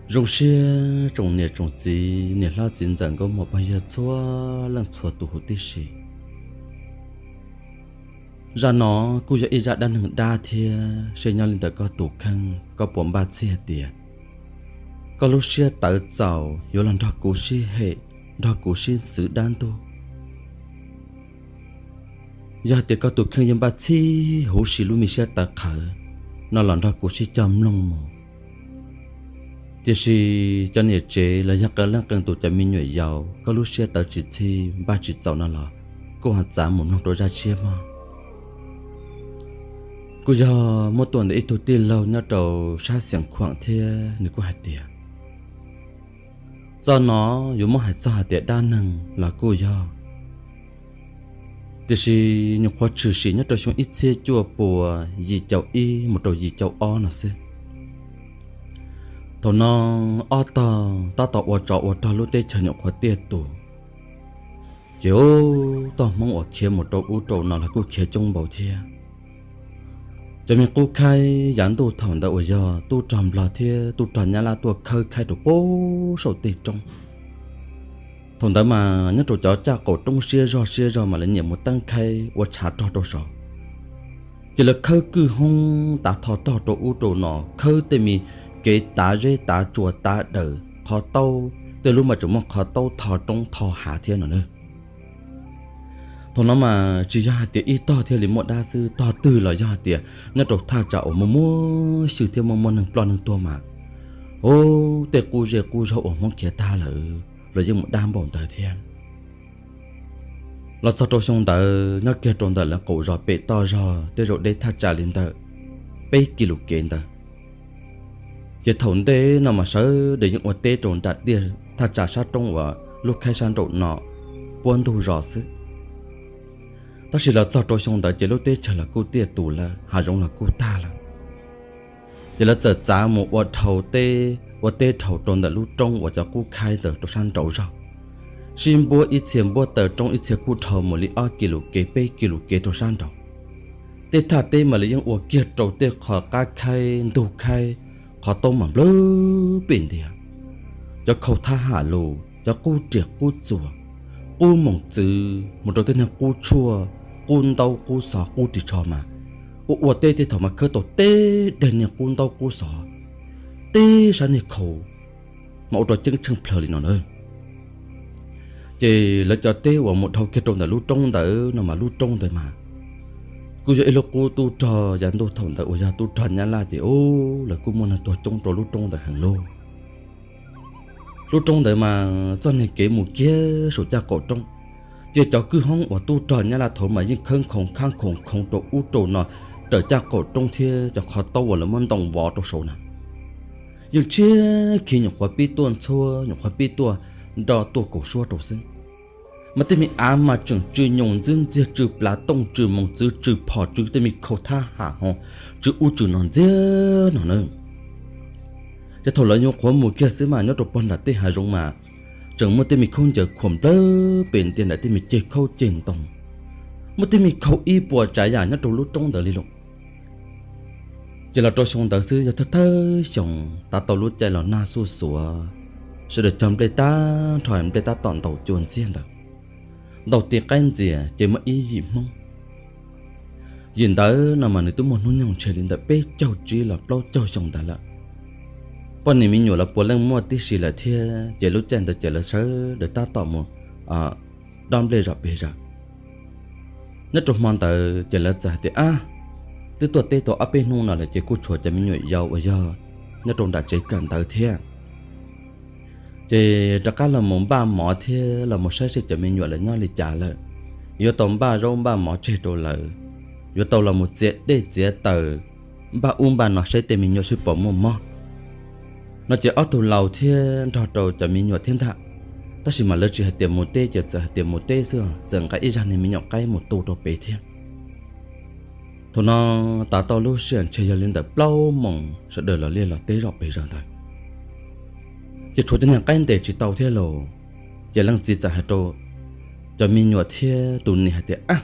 Zoo siab tsoom niam tsoom txiv, niam hlob txiv ntxawm nkauj muam pog yawg txhua leej txhua tus huv tib si. Zaj no kuj yog ib zaj dab neeg dab thiab, seb nyob li ntawm koj tus kheej koj puas npaj txhij hais tias koj lub siab tawv txaus yuav los nrog kuv sib hem, nrog kuv sib xwv dab ntug. Yog hais tias koj tus kheej yeej npaj txhij huv si lub me siab tawv qhawv no los nrog kuv sib cog mloog mus. Tiam sis cov niam tsev los yog qee leej qee tus cov me nyuam yaus, koj lub siab tawv tsis txhij npaj tsis txaus no los kuj ho txav mus mloog rau zaj tshiab mog. Kuj yog muab tuaj ntawm ib tug tij laug nyob rau sab Xeev Khuam thiab, nws kuj hais tias txoj no yuav muab hais txog hais tias dab neeg los kuj yog, tiam sis nyuam qhuav tshwm sim nyob rau xyoo ib txhiab cuaj pua yim caum ib mus rau yim caum ob no xwb. Thaum no ob tog tab tom ua tsov ua rog lub teb chaws nyuam qhuav tiaj tus, ces ub, tog Hmoob uas khiav mus rau ub rau no los kuj khiav coob npaum thiab. Cov me qub khaib yav ntuj thaum ntawd uas yog tub rog Nplog thiab tub rog Nyab Laj tuaj khawb khaib rau pem saum tej roob. Thaum ntawd mas nyob rau cov caj qaum roob siab zog siab zog mas lawv nyiam mus teeb khaib ua tshav rog rau saud. Ces lawv khawb kwj hoob tav tho tog rau ub rau no, khawb tej me kev tav zeb tav tsua tav daws, qhov taub, tej lub mas tseem muaj qhov taub tho roob tho hav thiab no na. Thaum no mas tsis yog hais tias ib tog thiaj li muaj dab xwb, tog twg los yog hais tias nyob rau thaj tsam uas muaj muaj xyw thiab muaj muaj neeg ploj neeg tuag mas, ub, tej qub zej qub zog uas Hmoob khiav tag lawm los yeej mus dab npaum ntawd thiab. Los txog rau xyoo ntawd nyob kiag rau ntawm lawv qaum zos pem toj zog tej zaum deb thaj tsam li ntawm peb kis lus kev ntawd. Ces thaum ntej no mas sawv daws yeej ua teb rau nram tiaj thaj tsam sab roob uas lub khaib sab nraum no puab ntug zos xwb. Tab sis los txog rau xyoo ntawd ces lub teb chaws los kuj tiaj tus lawm, hav zoov los kuj tag lawm. Ces lawv txawm txav mus ua dhau teb, ua teb dhau rau ntawm lub roob uas cov qub khaib ntawd rau sab nraud zog, sib npuab ib txhia npuab taw roob ib txhia kuj dhau mus li ob kis lus kev peb kis lus kev rau sab nraud. Tej thaj teb mas lawv yeej ua kiag rau tej qhov qab khaib ntug khaib, qhov taub mas nplawg pem ntiag. Cov khau thab ham lus, cov qub riam qub txuas, qub moos txwv mus rau tej niag qub tshuaj, qub ntaub qub xov qub ris tsho mas ua ua teb tej thaum mas khawb tau teb daig niag qub ntaub qub xov, teb sab niag khau mas ua rau ceeb tsheej plawg li no na. Ces lawv cov teb uas mus dhau kiag rau ntawm lub roob ntawd no mas lub roob ntawd mas kuj yog ib lub qub tub rog yav ntuj thaum ntawd uas yog tub rog Nyab Laj ces ub lawv kuj muaj neeg tuag coob rau lub roob ntawd heev lauj. Lub roob ntawd mas txoj niag kev mus kiag saum caj qaum roob, ces cov kwj hoob uas tub rog Nyab Laj thaud mas yeej khawb khoov khab khoov khoov rau ub rau no raws caj qaum roob thiab cov qhov taub uas lawv muab ntoo vov rau saud na. Yeej tshiab khiv nyuam qhuav pib tuaj ntxhuab nyuam qhuav pib tuaj nroj tuaj kaum suab rau xwb. Mas tej me av mas tseem tsw nyoos ntxwb ntxiag, tsw plav tooj, tsw moos txwv, tsw phom, tsw tej me khau thab ham ho, tsw ub tsw no ntxiag no na. Ces thaum lawv nyuam qhuav mus kiag xwb mas nyob rau pog nram tej hav zoov mas tseem muaj tej me khaub ncaws khuam nplawg pem ntiag ntawm tej me ceg khaub ceg ntoo, muaj tej me khau ib puas tsav yam nyob rau lub roob ntawd li lawm. Ces los rau xyoo ntawd xwb yog thawj thawj xyoo tav tau lub caij los nag xuj xuav, sawv daws cog nplej tag nrho, nplej tab tom ntaus cua ntxiag ntawd, ntaus ti qaib ntxias ces muaj ib yim Hmoob. Yim ntawd no mas nws twb muaj hnub nyoog ntshe li ntawm peb caug tsib los plaub caug xyoo ntawd lawm. Poj niam me nyuam los puav leej muaj tib si lawm thiab, ces lub caij ntawd ces lawv sawv daws tab tom mus dob nplej zom pes zaws. Nyob rau hmo ntawd ces lawv txawm hais tias, ab, twb tuaj teb tau ob peb hnub no lawm ces kuj tshuav cov me nyuam yaus uas yog nyob rau nram tsev kawm ntawv thiab. Ces rov qab los mus npaj mov thiab los mus saib seb cov me nyuam lawv nyob li cas lawm, yuav tau npaj zaub npaj mov tseg rau lawv, yuav tau los mus txiav dej txiav taws, npaj ub npaj no saib tej me nyuam seb puas muaj mob. No ces ob tug laus thiab nrog rau cov me nyuam thiab ntag, tab sis mas lawv tsis hais tias mus teb, ces txawm hais tias mus teb xwb, txawm nqa ib zaj niag me nyuam qaib mus tu rau pem thiab. Thaum no tav tau lub sij hawm ntshe yog li ntawm plaub moos sawv daws los liaj los teb zom pes zaws ntawd, ces tshuav cov niag qaib ntes tsis tau thiab lauj. Ces leej txiv txawm hais rau cov me nyuam thiab tus niam hais tias, ab,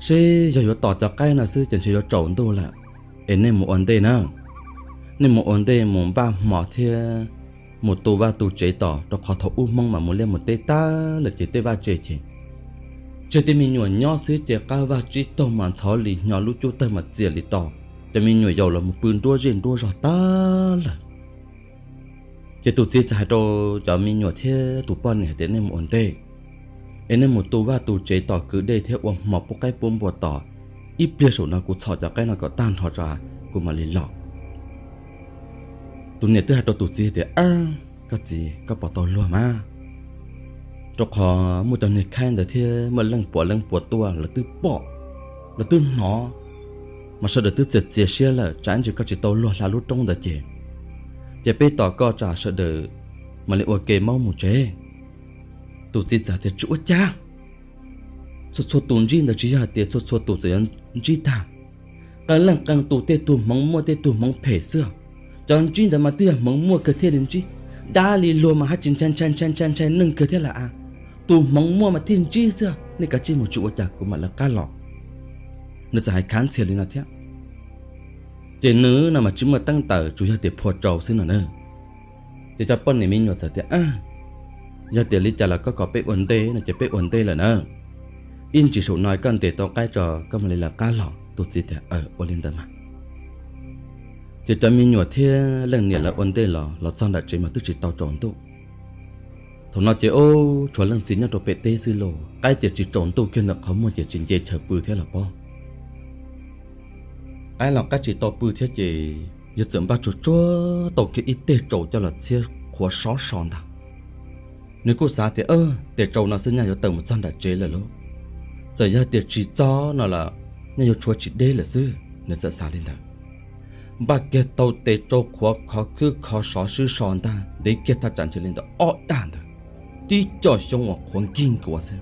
seb yog yuav tos cov qaib no xwb ces ntshe yuav tsaus ntuj lawm, es nej mus ua ntej na. nej mus ua ntej mus npaj hmo thiab mus tu vaj tu tsev tos, rau qhov thaum ub Hmoob mas mus liaj mus teb tag lawm ces tej vaj tse ces tseg tej me nyuam nyob xwb ces qab vaj tsib taug mas ntxhov li hnyo, lub cub tawg mas txias li to, cov me nyuam yaus los mus pw nruab zej nruab zog tag lawm. Ces tus txiv txawm hais rau cov me nyuam thiab tus poj niam hais tias nej mus ua ntej es nej mus tu vaj tu tsev tos kwv dej thiab ua hmo pub qaib pub npua tos, ib pliag saum no kuv txhom cov qaib no kom tag nrho tso kuv mam li los. Tus niam twb hais rau tus txiv tias, Ab, koj txiv, koj pom tau luag mas, rau qhov muaj cov niag khaib ntawd thiab muaj leej puas leej puas tuaj, lawv twb pom, lawv twb hnov, mas sawv daws twb txias txias siab lawm, tsam ntsis koj tsis tau luag hla lub roob ntawd ces, ces peb tos koj tsam sawv daws mam li ua ke maub mus tsev. Tus txiv txawm tias, Tsis ua cas, txhua txhua tus ntsib ntawd tsis yog hais tias txhua txhua tus txawm yuav ntsib tag. Qee leej qee tus tej tug hmoov muaj tej tug hmoov phem xwb. Cov ntsib ntawd mas twb yog hmoov muaj kawg thiaj li ntsib, dab li luag mas haj tsis ntshai ntshai ntshai ntshai ntshai neeg kawg thiab lawm a. Tus hmoov muaj mas thiaj ntsib xwb, nej kav tsij mus tsis ua cas kuv mam lawv qab los. Nws txawm hais khav ntxhias li no thiab. Ces nws no mas tsis muaj teeb taws, tsuas yog tias phua rau xwb no na. Ces cov poj niam me nyuam txawm tias, Yog tias li cas los koj kom peb ua ntej no ces peb ua ntej lawm na. Ib ntsis saum no koj ntes tau qaib tso koj mam li lawv qab los. Tus txiv tias, Aws, ua li ntawd mas. Ces cov me nyuam thiab leej niam lawv ua ntej los, los txog nram tsev mas twb tsis tau tsaus ntuj. Thaum no ces ub, tshuav leej txiv nyob rau pem teb xwb lauj, qaib ces tsis tsaus ntuj kiag ntawm qhov muag ces tsis nce chaw pw thiab los pob. Qaib los qaib tsis tau pw thiab ces yawg txawm npaj tsuag tsuag tau kiag ib teg tsau coj los txhiab qhuav sov so ntag. Nws kuj xav tias, Tes tsau no xwb nyaj yuav tawm mus txog nram tsev lawm lauj. Txawm yog tias tsis txog no los nyaj yuav tshuav tsis deb lawm xwb, nws txawm xav li ntawd. Npaj kiag tau tes tsau qhuav khov khwb khov sov sib so ntag, ntev kiag thaj tsam ntshe li ntawm ob dag ntawd, tib co xyoob uas qhuav nkig nkuav xwb.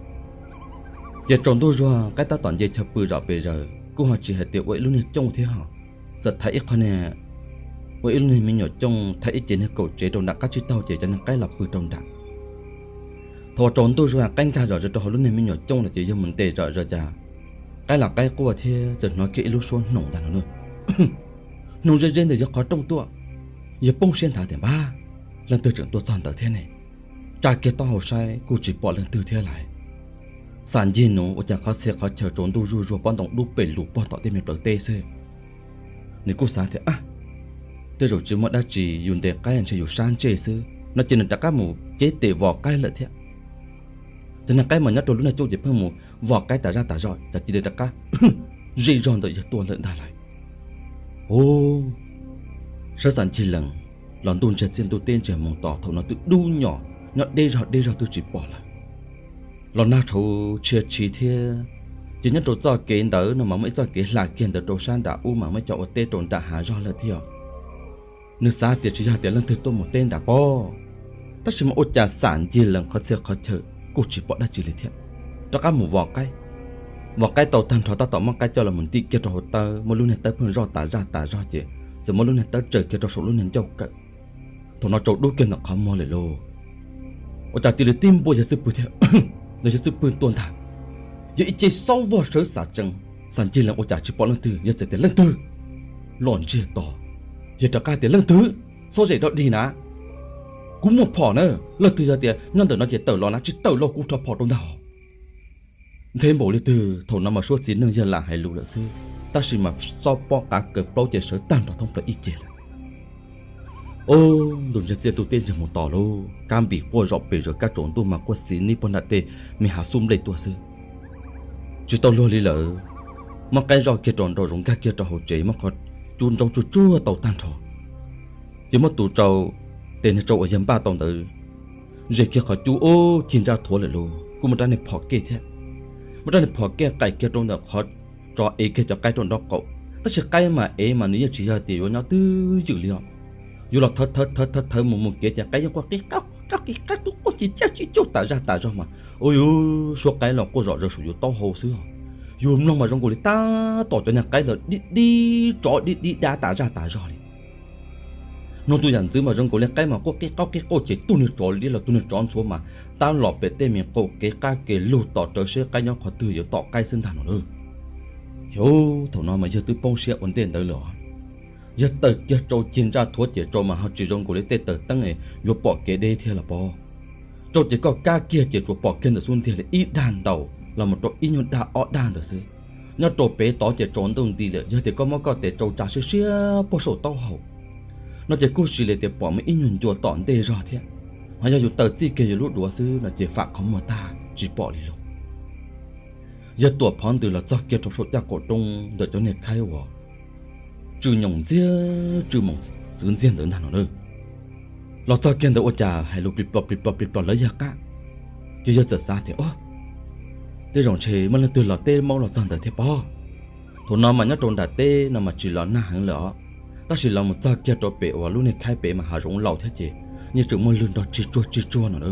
Ces tsaus ntuj zuag qaib tab tom nce chaw pw zom pes zaws, kuj ho tsis hais tias ua ib lub niag cooj thiab ho, txawm thaiv ib qho niag, ua ib lub niag me nyuam cooj thaiv ib ce niag kaum tsev rau nram qab tsib taug ces cov niag qaib los pw rau nram. Thaum uas tsaus ntuj zuag qaib nkag zom zaws rau hauv lub niag me nyuam cooj no ces yawg mus ntes zom zaws cas qaib los qaib quaj thiab txawm hnov kiag ib lub suab hnoos ntag no na. Hnoos ze ze ntawm yawg qhov rooj tuaj. Yawg poob siab nthav tias, Npab, leej twg tseem tuaj txog ntawd thiab ne? Tsa kiag taub hau saib kuj tsis pom leej twg thiab lais. Xam ncig nuv ua cas qhov txhia qhov chaw tsaus ntuj zuj zuag pob ntoo dub pes lus pog tom tej me plawv teb xwb. Nws kuj xav tias, Ab, tej zaum tsis muaj dab tsi, yus ntes qaib ntshe yus sab ntsej xwb no ces nws rov qab mus cev tes vos qaib lawm thiab. Cov niag qaib mas nyob rau lub niag cooj ces pheej mus vos qaib tas zaj tas zog, cas cia li rov qab zej zog ntawm yawg tuaj lawm ntag lais. Ub, sawv xam ncig lees los ntuj ntsiag txiaj ntuj teb ntsiag moos tos, thaum no twb dub nyos nyob deb zog deb zog twb tsis pom lawm. Los nag tshauv tshia tshiv thiab, ces nyob rau txoj kev ntawd no mas muaj ib txoj kev hla kiag ntawd rau sab nram ub mas muaj cov ua teb rau nram hav zog lawm thiab. Nws xav tias tsis yog tias leej twg tuaj mus teb nram pob, tab sis mas ua cas xam ncig lees qhov txhia qhov chaw kuj tsis pom dab tsi li thiab. Rov qab mus vos qaib, vos qaib tau tag nrho tab tom muab qaib coj los mus ntim kiag rau hauv tawb, muab lub niag tawb pheej zoj tas zaj tas zog ces txawm muab lub niag tawb tsaws kiag rau saum lub niag ncauj kawm. Thaum no tsaus dub kiag ntawm qhov muag lawm lauj. Ua cas cia li tib npua yawg xwb pwg thiab, yawg xwb pwg tuaj ntag. Yawg ib ce xob vog sawv xam tsees, xam ncig lees ua cas tsis pom leej twg, yawg txawm tias, Leej twg? Los ntsiag to, yawg rov qab tias, Leej twg? Xob zem rau dig na, kuv muaj phom na. Leej twg yog tias nyob ntawm no ces tawm los na, tsis tawm los kuv rho phom rau ntag. Nthe npaum li twg thaum no mas suab txiv neej yawg lam hais lus lawm xwb, tab sis mas xob pob qav kaws plaub ces sawv tag nrho thoob plaws ib ce lawm. Ub, ntuj ntsiag txiaj ntuj teb ntsiag moos tos lauj, kab npis quaj zom pes zaws, kab tsaus ntuj mas quaj xis nib puag nram tej me hav xub nplej tuaj xwb. Tsis tau luag li lawm, muab qaib zoj kiag rau nraum zoov nkag kiag rau hauv tsev, muab qhov cub ntsaub tsuag tsuag tau tag nrho. Ces muab tus tsau, tes niag tsau uas yawg npaj tau ntawd, zes kiag qhov cub ub cig ntsaj thuav lawm lauj, kuj muab rab niag phom kej thiab, muab rab niag phom kej qaim kiag rau ntawm qhov tso ev kiag cov qaib rau nraub qaum. Tab sis qaib mas ev mas nws yeej tsis yog tias yuav nyob twj ywm li os. Yus los thawv thawv thawv thawv mus mus kev ces qaib yeej quaj qib qab qib qab qib qab quaj quaj ci caj ci cauj tas zaj tas zog mas, ub, yus suab qaib los quaj zom zaws saum yus taub hau xwb. Yus mloog mas zoo nkaus li tab tom cov niag qaib ntawd dib dib tsov dib dib dab tas zaj tas zog li. Mloog tus yam ntxwv mas zoo nkaus li qaib mas quaj qib qaub qib qauj ces tus niag tsov liab los tus niag tsov ntxhuav mas tab los pem tej me qaum kev qab kev lug tos rawv seb qaib nyob qhov twg yuav tom qaib xwb ntag no na. Ces thaum no mas yawg twb poob siab ua ntej ntawd lawm. Yog tawm kiag rau cig ntsa thuav ces rau mas ho tsis zoo nkaus li tej taws teeb yuav pom kev deb thiab los pob. Rau ces koj kab kiag ces tsuas pom kiag ntawm xub ntiag li ib dag ntaus los mus rau ib nyuag dag ob dag ntawd xwb. Nyob rau pem tod ces tsaus ntuj nti lawm, yog tias koj muab koj tes rau tsa siab siab puag saum taub hau no ces kuj sis li tias pom muaj ib nyuag ncua tom ntej zog thiab. Ho yog yus taws txij kiag yus lub duav xwb no ces fam qhov muag tag tsis pom li lawm. Yawg Tuam Phov Ntws los txog kiag rau saum caj qaum roob ntawm cov niag khaib uas tsw nyoos ntxiag tsw moos txwv ntxiag ntawd ntag no na. Los txog kiag ntawd ua cas hais lus plig plog plig plog plig plog lawv yawg qab. Ces yawg txawm xav tias, Ub, tej zaum ntshe muaj leej twg los teb maub los txog ntawd thiab pob. Thaum no mas nyob rau nram teb no mas tsis los nag heev lawm os, tab sis los mus txog kiag rau pem uas lub niag khaib pem mas hav zoov laus thiab ces yeej tseem muaj lwg nrog tsig tsuag tsig tsuag no na.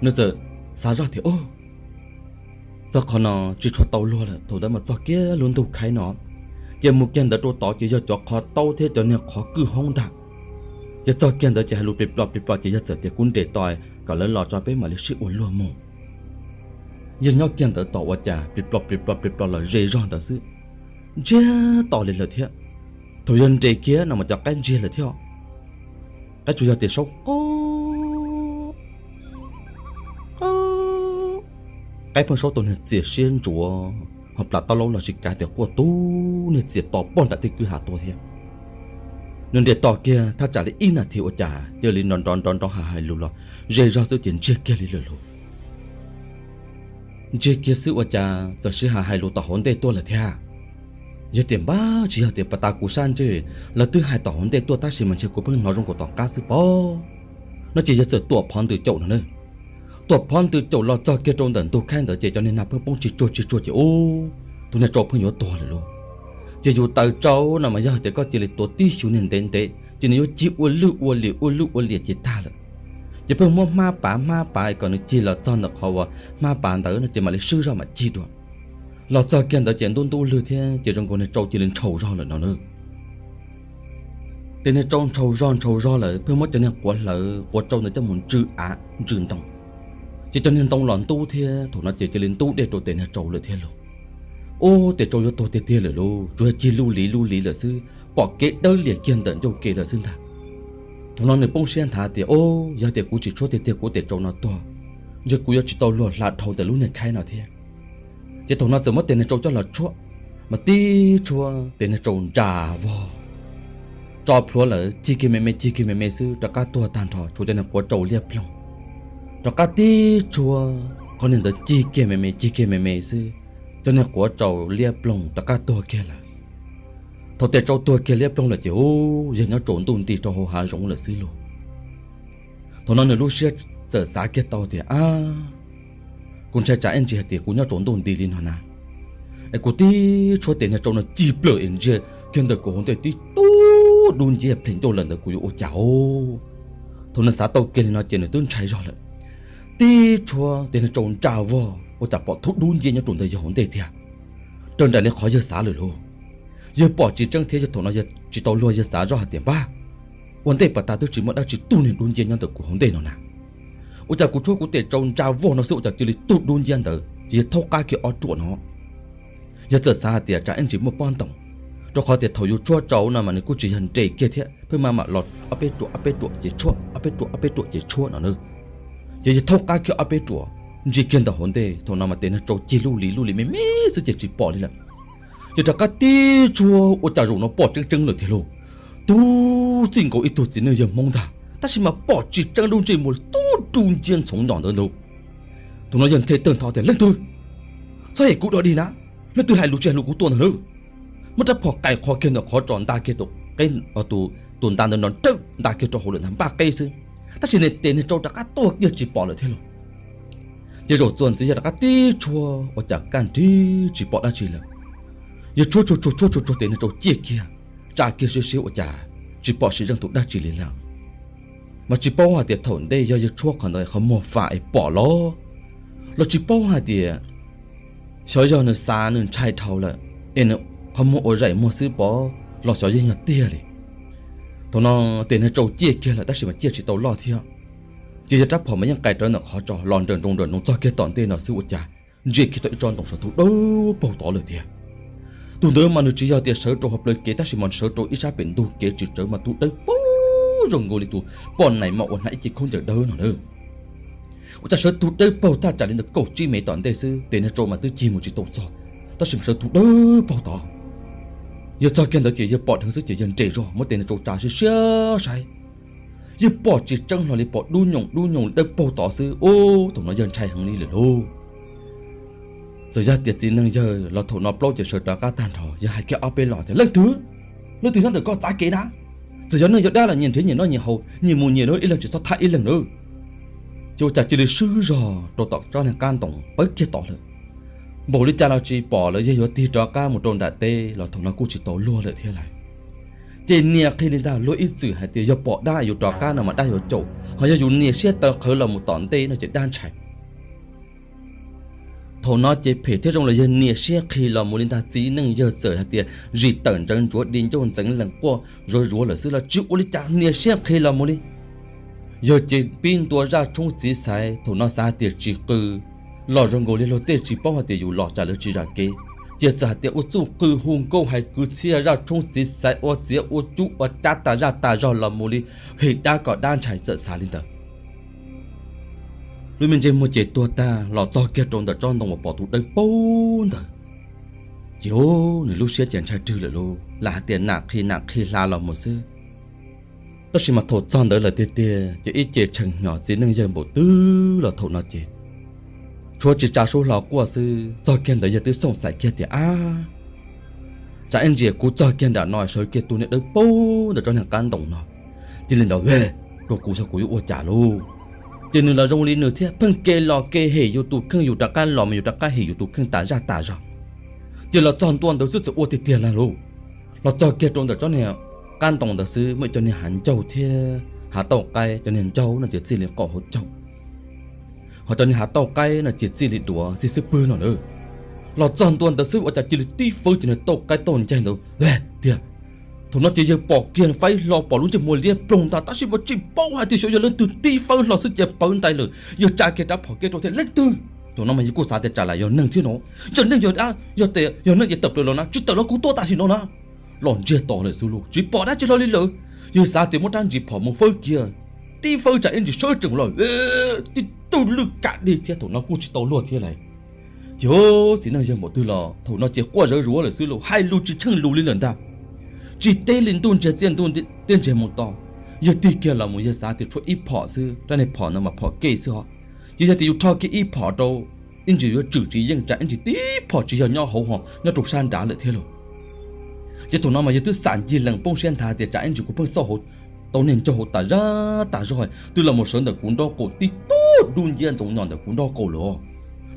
Nws txawm xav zoj tias, Ub, txog qhov no tsis tshua tau luag lawm, thaum ntawd mas txog kiag lub ntug khaib no. Ces mus kiag ntawd rau tod ces yog cov qhov taub thiab cov niag qhov kwj hoob ntag. Ces txog kiag ntawd ces hais lus plig plog plig plog ces yawg txawm tias, Kuv nres tos kom lawv los tso peb mam li sib ua luag mus. Yawg nyob kiag ntawd tos ua cas plig plog plig plog plig plog los ze zog ntawd xwb, ntsiag to li lawm thiab. Thaum yawg nres kiag no mas cov qaib ntsiag lawm thiab. Qaib tsuas yog tias saub qaub, qaib pheej saub tau niag txias siab ntsuav ho plas taub laub los tsis kav tias quaj tub niag txias to pog nram tej kwj ha tuaj thiab. Nws nres tos kiag thaj tsam li ib nas this ua cas cia li nrov nrov nrov nrov hais hais lus los ze zog xwb ces ntsiag kiag li lawm lauj. Ntsiag kiag xwb ua cas txawm sib hais hais lus tom hauv ntej tuaj lawm thiab. Yog tias npab tsis yog tias pas tas kuv sab ntsej lawv twb hais tom hauv ntej tuaj tab sis mas ntshe kuv pheej hnov zoo nkaus tom qab xwb pob. No ces yawg txawm Tuam Phov Ntws caum no na. Tuam Phov Ntws caum los txog kiag rau ntawm ntug khaib ntawd ces cov niag nag pheej poob tsig tsuag tsig tsuag ces ub, tus niag tsau pheej yuav tuag lawm lauj. Ces yus taws tsau no mas yog hais tias koj cia li tuav tib xyuv niag ntev ntev ces nws yuav cig ua lwj ua liam ua lwj ua liam ces tag lawm. Ces pheej muab hmab pav hmab pav kom nws cig los txog ntawm qhov uas hmab pav ntawd no ces mam li swb zog mam cig dua. Los txog kiag ntawd ces ntub ntub lwg thiab ces zoo nkaus niag tsau cia li ntshaus zog lawm no na. Ces niag tsau ntshaus zog ntshaus zog lawm pheej muab cov niag quav hlawv quav tsau ntawd coj mus ntsw av ntsw ntoo. Ces cov niag ntoo los ntub thiab thaum no ces cia li ntub dej rau tes niag tsau lawm thiab lauj. Ub, tes tsau yuav tuag tiag tiag lawm lauj, tsuas yog cig luj liv luj liv lawm xwb, pom kev dawb lias kiag ntawm ncauj ke lawm xwb ntag. Thaum no nws poob siab nthav tias, Ub, yog tias kuv tsis tshuab tiag tiag kuv tes tsau no tuag, ntshe kuv yuav tsis tau luag hla dhau ntawm lub niag khaib no thiab. Ces thaum no txawm muab tes niag tsau coj los tshuab, mas tib tshuab tes niag tsau ntsa vog tso plhuav lawm, cig kiag me me cig kiag me me xwb rov qab tuag tag nrho, tshuav cov niag quav tsau liab ploog. Rov qab tib tshuab qhov niag ntawd cig kiag me me cig kiag me me xwb, cov niag quav tsau liab ploog rov qab tuag kiag lawm. Thaum tes tsau tuag kiag liab ploog lawm ces ub, yawg nyob tsaus ntuj nti rau hauv hav zoov lawm xwb lauj. Thaum no nws lub siab txawm xav kiag tau tias, Ab, kuv ntshai tsam ib ntsis hais tias kuv nyob tsaus ntuj nti li no na, es kuv tib tshuab tes niag tsau no cig plaws es ntsiag kiag ntawm kuv hauv ntej tib tug dub nciab plhem ncauj lawm ntawd kuv yuav ua cas os? Thaum nws xav tau kiag li no ces nws twb ntshai zog lawm. Tib tshuab tes niag tsau ntsa vog ua cas pom tug dub nciab nyob rau ntawm yawg hauv ntej tiag, raws nraim li qhov yawg xav lawm lauj. Yawg pom tsis tseeb thiab yawg thaum no yawg tsis tau luag yawg xav zoj hais tias, Npab, ua ntej pas tas twb tsis muaj dab tsi tug niag dub nciab nyob ntawm kuv hauv ntej no na, ua cas kuv tshuab kuv tes tsau ntsa vog no xwb ua cas cia li tug dub nciab ntawd? Ces yawg thaub qab kiag ob ruam no. Yawg txawm xav hais tias tsam ib ntsis muaj pob ntoos, rau qhov tias thaum yus tshuab tsau no mas nws kuj tsis yog nres kiag thiab, pheej maj mam los ob peb ruam ob peb ruam ces tshuab ob peb ruam ob peb ruam ces tshuab no na. Ces yawg thaub qab kiag ob peb ruam, ntsia kiag ntawm hauv ntej thaum no mas tes niag tsau cig luj li luj li me me xwb ces tsis pom li lawm. Ces rov qab tib tshuab ua cas zaum no pom tseeb tseeb lawm tiag lauj. Tub txij nkaus ib tug txiv neej yawg Hmoob ntag tab sis mas pom tsis tseeb lub ntsej muag tub dub nciab ntxhoov nyob ntawd ntag. Thaum no yawg nthe tawg ntho tias, Leej twg? Txhob hem kuv dog dig na, leej twg hais lus tsis hais lus kuv tua ntag na. Muab rab phom qais qho kiag ntawm qhov tso nta kiag tus qeb, tus nta ntawd nrov nrawj nta kiag rau hauv lawm ntag npaj qeb xwb, tab sis niag tes niag tsau rov qab tuag kiag tsis pom lawm thiab lauj. Ces zaum txuas ntxiv yawg rov qab tib tshuab ua cas kaj nrig tsis pom dab tsi lawm. Yawg tshuab tsuag tsuag tshuab tsuag tsuag tes niag tsau ciaj kiag, tsa kiag siab siab ua cas tsis pom siv zeej tus dab tsi li lawm. Mas tsis paub hais tias thaum ntej yog yawg tshuab qhov ntawd qhov muag fam es pom los, los tsis paub hais tias xyov yog nws xav nws ntshai dhau lawm es nws qhov muag ua zaim muag xwb pov los xyov yeej yog tiag li. Thaum no tes niag tsau ciaj kiag lawm tab sis mas ciaj tsis tau loj thiab. Ces yawg rab phom mas yeej qais rawv ntawm qhov tso los nrawm nroos nrawm nroos txog kiag tom ntej no xwb ua cas ntsia kiag tau ib tsob ntoo saum ntug dawb paug tod lawm tiag. Tus ntawd mas nws tsis yog tias sawv rau hauv plawv kev, tab sis mas sawv rau ib sab pem ntug kev tsis tsawv mas tus dawb paug zoo nkaus li tus poj niam mas uas hnav ib ce khaub ncaws dawb no na. Ua cas sawv tus dawb paug thaj tsam li ntawm kaum tsib mev tom ntej xwb, tes niag rau mas twb cig mus tsis tau txog, tab sis mas sawv tus dawb paug tod. Yawg txog kiag ntawd ces yawg pom dheev xwb ces yawg nres zog muab tes niag rau tsa siab siab saib. Yawg pom tsis tseeb hlo li, pom dub nyoos dub nyoos dawb paug tod xwb. Ub, thaum no yawg ntshai heev li lawm lauj. Txawm yog tias txiv neej yawg los thaum no plaub ces sawv rov qab tag nrho, yawg hais kiag ob peb los tias, Leej twg? Leej twg nyob ntawm koj txav kev na? Txawm yog neeg yog dab los nyias nrhiav nyias noj nyias haus, nyias mus nyias, ib leeg tsis txhob thab ib leeg na. Ces ua cas cia li swb zog rau tom tsob niag qab ntoo pawv kiag tod lawm. Npaum li cas los tsis pom lawm, yawg yuav tig rov qab mus rau nram teb los thaum no kuj tsis tau luag lawm thiab lawm. Ces nias qhi li ntag, luag ib txwm hais tias yog pom dab yus rov qab no mas dab yuav caum, ho yog yus nias siab taw qhawv los mus tom ntej no ces dab ntshai. Thaum no ces phem thiab zoo los yawg nias siab qhi los mus li ntag, txiv neej yawg txawm hais tias zis tawm ntseev ntsuav di ncauj ntxeev lees quaj zuav zuav lawm xwb los tsis ua li cas, nias siab qhi los mus li. Yawg ces pib ntua zaj tshoob txiv xaiv, thaum no xav hais tias tsis qw los zoo nkaus li luag tej tsis paub hais tias yus los tsam lawv tsis zam kev, ces txawm hais tias ua txuj qw hu nkauj hais kwv txhiaj zaj tshoob txiv xaiv ua txiav ua cub ua cab tas zaj tas zog los mus li, hem dab kom dab ntshai, txawm xav li ntawd. Lub me ntsej muag ces tuag tag los txog kiag rau ntawm tsob ntoo uas pom tus dawb paug ntawd, ces nws lub siab ces ntshai rwg lawm lauj, lam hais tias nam qhi nam qhi hla los mus xwb. Tab sis mas thaum txog ntawd lawm tiag tiag ces ib ce tshee hnyo txiv neej yawg npaum twg los thaum no ces tshuav tsis tsa suab hlo quaj xwb. Txog kiag ntawd yawg twb xoom xaim kiag tias, Ab, tsam ib ntsis kuv txog kiag nram no sawv kiag tus niag dawb paug ntawm tsob niag qab ntoo no cia li nrov veg rau kuv, xyov kuv yuav ua cas lauj. Ces nws los zoo li nws thiab, pheej ke los ke hem yus tus kheej, yus rov qab los mas yus rov qab hem yus tus kheej tas zaj tas zog. Ces los txog ntua ntawd xwb txawm ua tiag tiag lag lauj. Los txog kiag rau ntawm tsob niag qab ntoo ntawd xwb muaj ib cov niag hav ncaug thiab hav tauj qaib, cov niag ncaug no ces txij li qaum hauv caug, ho cov niag hav tauj qaib no ces txij li duav txij xwb pwg no na. Los txog ntua ntawd xwb ua cas cia li tib fawb cov niag tauj qaib tauj ncaig ntawd tiag. Thaum no ces yawg pom kiag faib hlo pom lub ntsej muag liab ploog ntag, tab sis mas tsis paub hais tias xyov yog leej twg tib fawb hlo xwb ces pawv ntais lawm. Yawg tsa kiag rab phom kev rau thiab, Leej twg? Thaum no mas yawg kuj xav tias tsam lam yog neeg thiab no, yog neeg yog dab, yog tias yog neeg ces tawm plaws los na, tsis tawm los kuv tua tam sim no na. Los ntsiag to lawm xwb lauj, tsis pom dab tsi hlo li lawm. Yawg xav tias muab rab ntsis phom mus fawb kiag, tib fawb tsam ib ntsis sawv tsees los tib tug lwj kam dig thiab, thaum no kuj tsis tau luag thiab lawm. Ces txiv neej yawg npaum twg los thaum no ces quaj zawv zuav lawm xwb lauj, hais lus tsis tsheej lus li lawm ntag. Tsis teb li ntuj ntsiag txiaj ntuj teb ntsiag mus to, yawg tig kiag los mus yawg xav tias tshuav ib phom xwb, rab niag phom ntawd mas phom kev xwb ho. Ces yog tias yus rho kiag ib phom rau, ib ntsis yuav tswm tsis yeej, tsam ib ntsis tib phom tsis yog nyob hauv ho nyob rau sab nrad lawm thiab lauj. Ces thaum no mas yawg twb xam ncig lees poob siab nthav tias tsam ib ntsis kuv pheej xauj hauv tau niag ncaug hauv tas zaj tas zog twb los mus sawv ntawm kuv nraub qaum tib tug dub nciab ntxoov nyos ntawm kuv nraub qaum lawm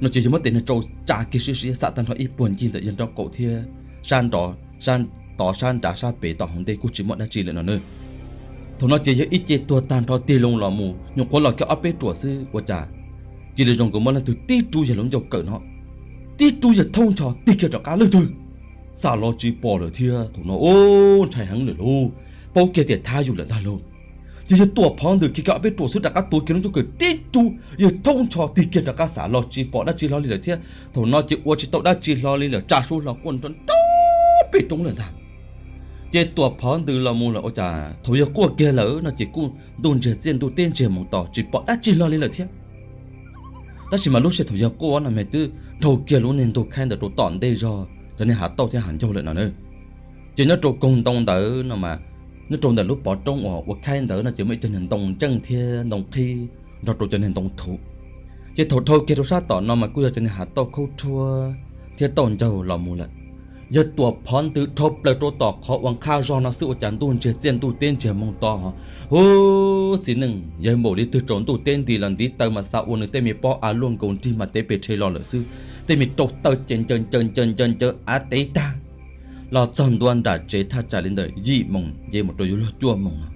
no. Ces yawg muab tes niag rau tsa kiag siab siab xam tag nrho ib puag ncig ntawm yawg nraub qaum thiab sab nrad, sab tod sab nrad sab pem tom hauv ntej kuj tsis muaj dab tsi lawm no na. Thaum no ces yawg ib ce tuag tag nrho tig loo los mus nyuam qhuav los kiag ob peb ruam xwb ua cas cia li zoo nkaus muaj leej twg tib rub yawg lub ncauj kawm no, tib rub yawg thaub ncho tig kiag rov qab, Leej twg? Xam los tsis pom lawm thiab. Thaum no ub ntshai heev lawm lauj, paub kiag tias thab yus lawm ntag lauj. Ces yawg tuam phov ntws kiag kiag ob peb ruam xwb rov qab tuav kiag lub ncauj kawm tib rub yawg thaub ncho tig kiag rov qab, xam los tsis pom dab tsi hlo li lawm thiab. Thaum no ces ua tsis tau dab tsi hlo li lawm, tsa suab hlo quaj nrov nrov pem roob lawm ntag. Ces tuam phov ntws los mus lawm ua cas thaum yawg quaj kiag lawm no ces kuj ntuj ntsiag txiaj ntuj teb ntsiag mus to tsis pom dab tsi hlo li lawm thiab. Tab sis mas lub sij hawm thaum yawg quaj no mas twb dhau kiag lub niag ntug khaib ntawd rau tom ntej zog cov niag hav tauj thiab hav ncaug lawm no na. Ces nyob rau koog ntoo ntawd no mas, nyob rau ntawm lub pov roob uas ua khaib ntawd no ces muaj ib cov niag ntoo ntseej thiab ntoo qhib nrog rau cov niag ntoo thuv. Ces thaum dhau kiag rau sab tom no mas kuj yog cov niag hav tauj khaub rhuab thiab tauj ncaug los mus lawm. Yawg tuam phov ntws dhau plaws rau tom qhov uas nqha zog no xwb ua cas ntuj ntsiag txiaj ntuj teb ntsiag mus to ho. Ub, txiv neej yawg npaum li twg rau ntuj teb nti los ntiv taw mas xav ua nws tej me pob av luaj nkaus nrig mas tev pes rhe los lawm xwb. Tej me rau taw ces ncaws ncaws ncaws ncaws ncaws av tev tag. Los txog ntua nram tsev thaj tsam li ntawm yim moos nce mus rau yuav luag cuaj moos no.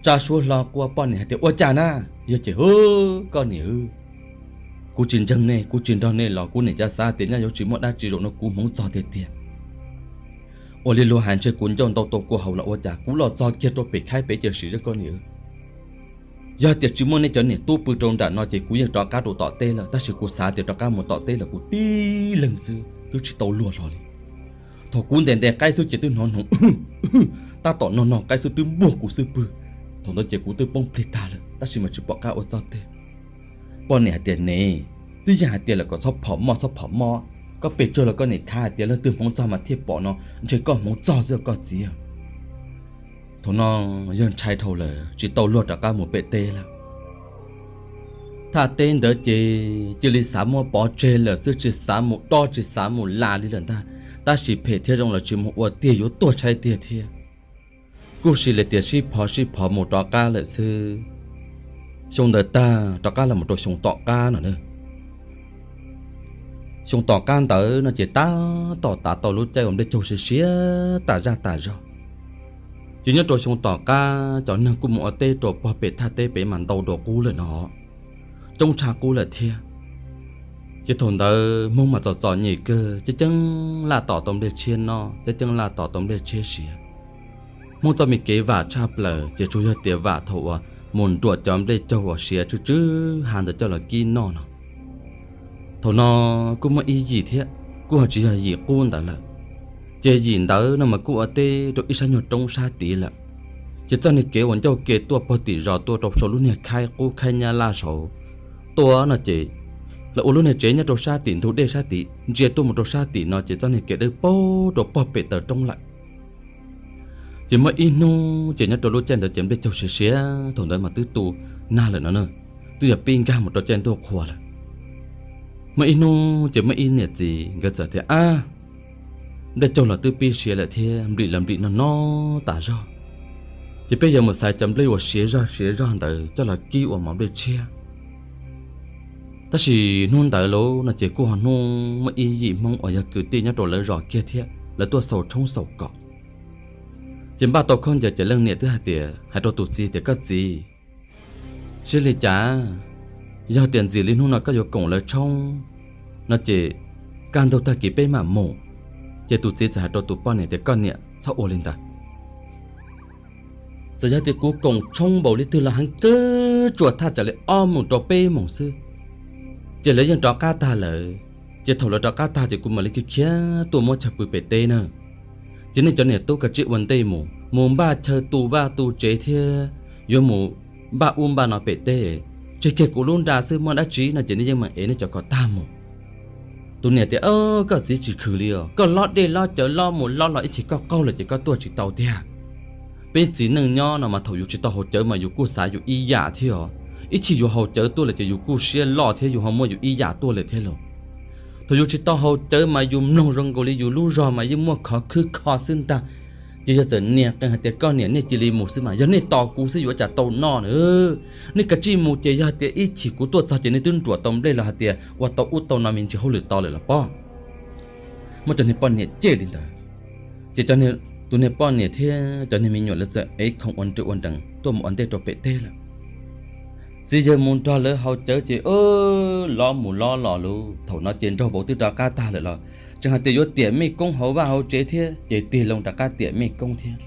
Tsa suab hlo quaj poj niam hais tias, Ua cas na? Yog ces, Hwb, koj niam, kuv tsis ntseeg nej, kuv tsis nrog nej los kuv niam cas xav tias nyaj yuav tsis muaj dab tsi zaum no kuv hmoov txog tiag tiag. Ua li luag hais ntshe kuv ncauj ntau tau kua haus los ua cas kuv los txog kiag rau pem khaib pem cawm sim zaj koj niam. Yog tias tsis muaj nej cov niam tub pw rau nram no ces kuv yeej rov qab rau tom teb lawm, tab sis kuv xav tias rov qab mus tom teb los kuv tib leeg xwb twb tsis tau luag hlo li. Thaum kuv ntes ntes qaib xwb ces twb hnov hnoov, tab tom no no qaib xwb twb npuag kuv xwb pwg. Thaum ntawd ces kuv twb poob plig tag lawm tab sis mas tsis pom qab ua txoj twg. Poj niam hais tias, Ne, twb yog hais tias lawm kom txhob phom moj txhob phom moj, koj pes tsawg los koj niam khav hais tias leej twg hmoov txog mas thiaj pom no, ntshe koj hmoov txog xwb koj txiv. Thaum no yawg ntshai dhau lawm tsis tau luag rov qab mus pem teb lawm. Thaj teb ntawd ces cia li xav muab pov tseg lawm xwb, tsis xav mus dob tsis xav mus la li lawm ntag. Tab sis phem thiab zoo los tsis mus ua tiag, yuav tuag tshaib tiag thiab. Kuj sis li tias sib phov sib phov mus rov qab lawm xwb. Xyoo ntawd tag rov qab los mus rau xyoo tom qab no na. Xyoo tom qab ntawd no ces tab tom tav tau lub caij uas nplej caug siav siav tas zaj tas zog. Ces nyob rau xyoo tom qab cov neeg kuj mus ua teb rau pog pem thaj teb pem mas ntau dua qub lawm no, coob tshaj qub lawm thiab. Ces thaum ntawd Hmoob mas txom txom nyem kawg, ceeb ceeb laj tom tau nplej tshiab noj, ceeb ceeb laj tom tau nplej tshiab siav. Hmoob txoj me kev vam tshaj plaws ces tsuas yog tias vam thaum uas mus nruam cov nplej caug uas siav tsw tsw ha ntawd coj los kib noj no. Thaum no kuj muaj ib yim thiab, kuj ho tsis yog yim qub ntawd lawm. Ces yim ntawd no mas kuj ua teb rau ib sab nyuag roob sab tid lawm. Ces txoj niag kev uas ncauj ke tuaj pog tim zos tuaj rau saum lub niag khaib qub khaib nyab laj saud tuaj no ces lawv ua lub niag tsev nyob rau sab tim ntug dej sab tid ntsia tuaj mus rau sab tim no ces txoj niag kev dawb paug rau pog pem taw roob lawm. Ces muaj ib hnub ces nyob rau lub caij ntawd ces nplej caug siav siav thaum ntawd mas twb tu nag lawm no na, twb yog pib nkag mus rau caij ntuj qhua lawm. Muaj ib hnub ces muaj ib niam txiv nkawd txawm tias, Ab, nplej caug los twb pib siav lawm thiab nplim los nplim no no tas zog, ces peb yuav mus xaiv cov nplej uas siav zog siav zog ntawd coj los kib ua mov nplej tshiab. Tab sis hnub ntawd lauj no ces kuj ho hnub muaj ib yim Hmoob uas yog kwv tij nyob rau lawv zos kiag thiab lawv tuaj xaus tshoob xaus kos. Ces npaj tau khaub ncaws ces leej niam twb hais tias, hais rau tus txiv tias, Koj txiv, siab li cas, yog tias ntxim li hnub no koj yuav koom lawv tshoob no ces kaj ntug tag kis peb mam mus. Ces tus txiv txawm hais rau tus poj niam tias, Koj niam, txhob ua li ntawd. Txawm yog tias kuv koom tshoob npaum li twg los heev kawg tsuas thaj tsam li ob moos rau peb moos xwb, ces lawv yeej rov qab tag lawm. Ces thaum lawv rov qab tag ces kuv mam li khiav tuaj muab chaw pw pem teb na. Ces nej cov niam tub kav tsij ua ntej mus, mus npaj chaw tu vaj tu tsev thiab yuav mus npaj ub npaj no pem teb, tseg kiag kuv lub nra xwb, muaj dab tsi no ces nej yeej meem ev nej cov kom tag mus. Tus niam tias, Koj txiv tsis khwm li os, koj lob dej lob cawv lob mus lob los ib chim koj qaug lawm ces koj tuaj tsis tau tiag. Peb txiv neej nyob no mas thaum yus tsis tau haus cawv mas yus kuj xav yus ib yam thiab os. Ib chim yus haus cawv tuaj lawm ces yus kuj siab loj thiab yus ho muaj yus ib yam tuaj lawm thiab lauj. Thaum yus tsis tau haus cawv mas yus mloog zoo nkaus li yus lub zog mas yeej muaj khov khwb kho xwb ntag. Ces yog txawm nias qee hais tias, Koj niam, nej cia li mus xwb mas, yog nej tos kuv xwb yuav cas tau noj na. Nej kav tsij mus ces yog hais tias ib chim kuv tuaj txog ces nej twb nruam tau nplej los hais tias ua tau ub tau no me ntsis hauj lwm to lawm los pob. Muab cov niag poj niam cem li ntawd, ces tus niag poj niam thiab cov niag me nyuam lawv txawm ev khoom ua nrwv ua nrees tuaj mus ua ntej rau pem teb lawm. Txiv yawg mus nrog lawv haus cawv ces lov mus lov los lawm. Thaum no ces nraug vauv twb rov qab tag lawm los tseem hais tias yuav tiam mej koob hauv vaj hauv tsev thiab, ces tig loo rov qab tiam mej koob thiab.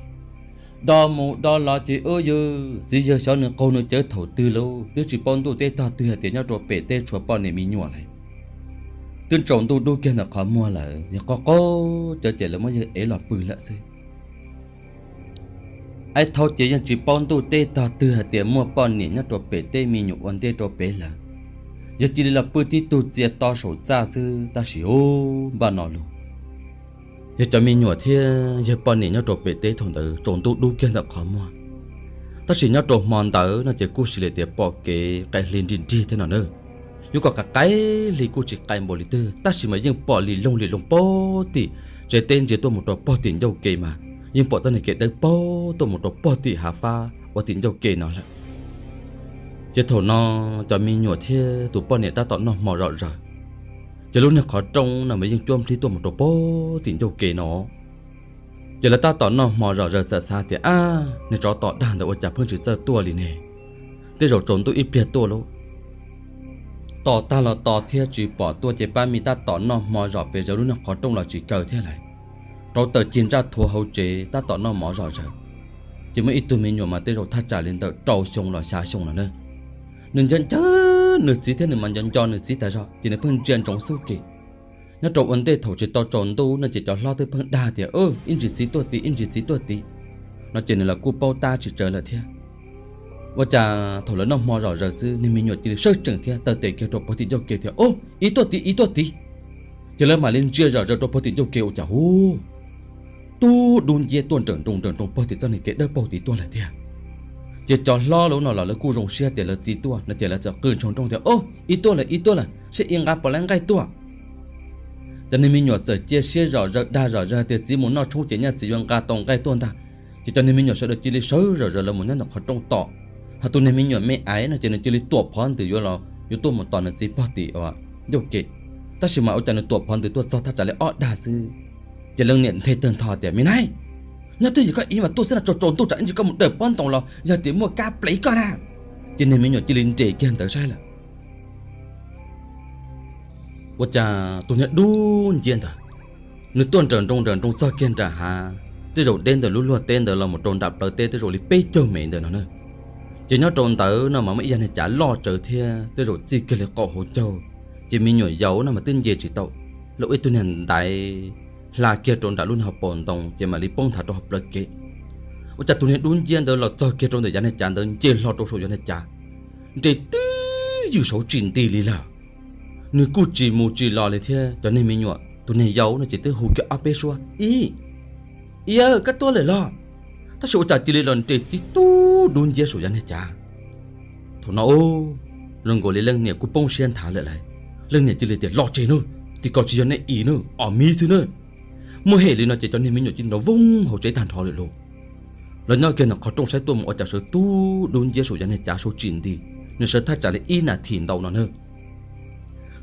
Do mus do los ces ua yawg txiv yawg xyov nws qaug nws cawv thaum twg lawm, twb tsis paub ntuj teb tog twg hais tias nyob rau pem teb tshuav poj niam me nyuam lawm. Twb tsaus ntuj dub kiag ntawm qhov muag lawm, yog qaug qaug cawv ces lawv muab yawg ev los pw lawm xwb. Ib thaum ces yeej tsis paub ntuj teb tog twg hais tias muaj poj niam nyob rau pem teb me nyuam ua ntej rau pem lawm. Yawg cia li los pw tib tug txias to saum txaj xwb, tab sis ub npaj no lawm, yawg cov me nyuam thiab yawg poj niam nyob rau pem teb thaum ntawd tsaus ntuj dub kiag ntawm qhov muag. Tab sis nyob rau hmo ntawd no ces kuj sis li tias pom kev qaim hli nrig nrig thiab no na. Yuav kom qaim qaim hli kuj tsis qaim npaum li twg tab sis mas yeej pom li loog li loog pog tim tsev teb ntsia tuaj mus rau pog tim ncauj ke mas yeej pom txoj niag kev dawb paug tuaj mus rau pog tim hav fab ua tim ncauj ke no lawm. Ces thaum no cov me nyuam thiab tus poj niam tab tom noj hmo zom zaws, ces lub niag qhov rooj no mas yeej cuab nplhib tuaj mus rau pog tim ncauj ke no. Ces lawv tab tom noj hmo zom zaws txawm xav tias, Ab, niag tsov tom dag ntawd ua cas pheej tsis txawj tuaj li ne? Tej zaum tsaus ntuj ib pliag tuaj lauj. Tos tag los tos thiab tsis pom tuaj ces pab me tab tom noj hmo zom pes zaws lub niag qhov rooj los tsis kaw thiab lawm. Rauv taws cig ntsaj thuav hauv tsev tab tom noj mov zom zaws. Ces muaj ib tug me nyuam mas tej zaum thaj tsam li ntawm rau xyoo los xya xyoo no na. Nws nco nco nws txiv thiab nws mas nco nco nws txiv tas zog ces nws pheej ntsia ntsoov xub ke. Nyob rau ua ntej thaum tsis tau tsaus ntuj no ces cov hlob twb pheej dag tias, Ib ntsis txiv tuaj tid, ib ntsis txiv tuaj tid, no ces nws los kuj paub tab tsis tsawv lawm thiab. Ua cas thaum lawv noj hmo zom zaws xwb, niag me nyuam cia li sawv tsees thiab taw tes kiag rau puag tim ncauj ke tias, Ib tuaj tid, ib tuaj tid. Ces lawv mam li ntsia zom zaws rau puag tim ncauj ke ua cas hu, tub dub nciab tuaj nrawm nroos nrawm nroos puag tim txoj niag kev dawb paug tid tuaj lawm tiag. Ces cov hlob lawv no los lawv kuj zoo siab tias lawv txiv tuaj no ces lawv txawm qw ntshoo nrooj tias, Ib tuaj lawm, ib tuaj lawm, saib ib nqa puas laib nqaij tuaj. Cov niag me nyuam txawm cia siab zom zaws dag zom zaws tias txiv mus noj tshoob ces nyaj txiv yuav nqa tau nqaij tuaj ntag. Ces cov niag me nyuam sawv daws cia li sawv zom zaws lawv mus nyob ntawm qhov rooj tos. Hos tus niag me nyuam me aiv no ces nws cia li tuam phov ntws yuav los yuav tuaj mus tos nws txiv puag tim ncauj ke. Tab sis mas ua cas nws tuam phov ntws tuaj txog thaj tsam li ob dag xwb, ces leej niam nthe tawg ntho tias, Me nab, nyob twj ywm koj ib mas tuaj xwb no, tsaus tsaus ntuj tsam ib ntsis koj mus dawm pob ntoos los yog tias muaj kab plev koj na. Ces niag me nyuam cia li nres kiag ntawd saib lawm. Ua cas tus niag dub nciab ntawd, nws tuaj nrawm nroos nrawm nroos txog kiag nram hav, tej zaum deb ntawm lub luag teb ntawd los mus rau nram plawv teb tej zaum li peb caug mev ntawd no na. Ces nyob rau ntawd no mas muaj ib yag niag cav loj tsawv thiab tej zaum txij kiag li qaum hauv caug. Ces me nyuam yaus no mas twb nce tsis tau, lawv ua ib tug niag ntaiv hla kiag rau nram lub niag hauv paus ntoo ces mam li poob nthav rau hauv plawv kev. Ua cas tus niag dub nciab ntawd los txog kiag rau ntawm yav niag cav ntawd nce hlo rau saum yav niag cav, nres twb ywm saud tsis nti li lawm. Nws kuj tsis mus tsis los li thiab cov niag me nyuam, tus niag yau no ces twb hu kiag ob peb suab, Ib, ib, koj tuaj lawm los? Tab sis ua cas cia li los nres tib tug dub nciab saum yav niag cav. Thaum no, zoo nkaus li leej niam kuj poob siab nthav lawm lauj. Leej niam cia li tias, Los tsev nawb, tim ko tsis yog nej ib nawb, ob miv xwb nawb. Muaj hem li no ces cov niag me nyuam cia li nrov voog hauv tsev tag nrho lawm lauj. Los nyob kiag ntawm qhov rooj saib tuaj mus ua cas sawv tib tug dub nciab saum yav niag cav saud tsis nti, nws sawv thaj tsam li ib nas this ntau no na.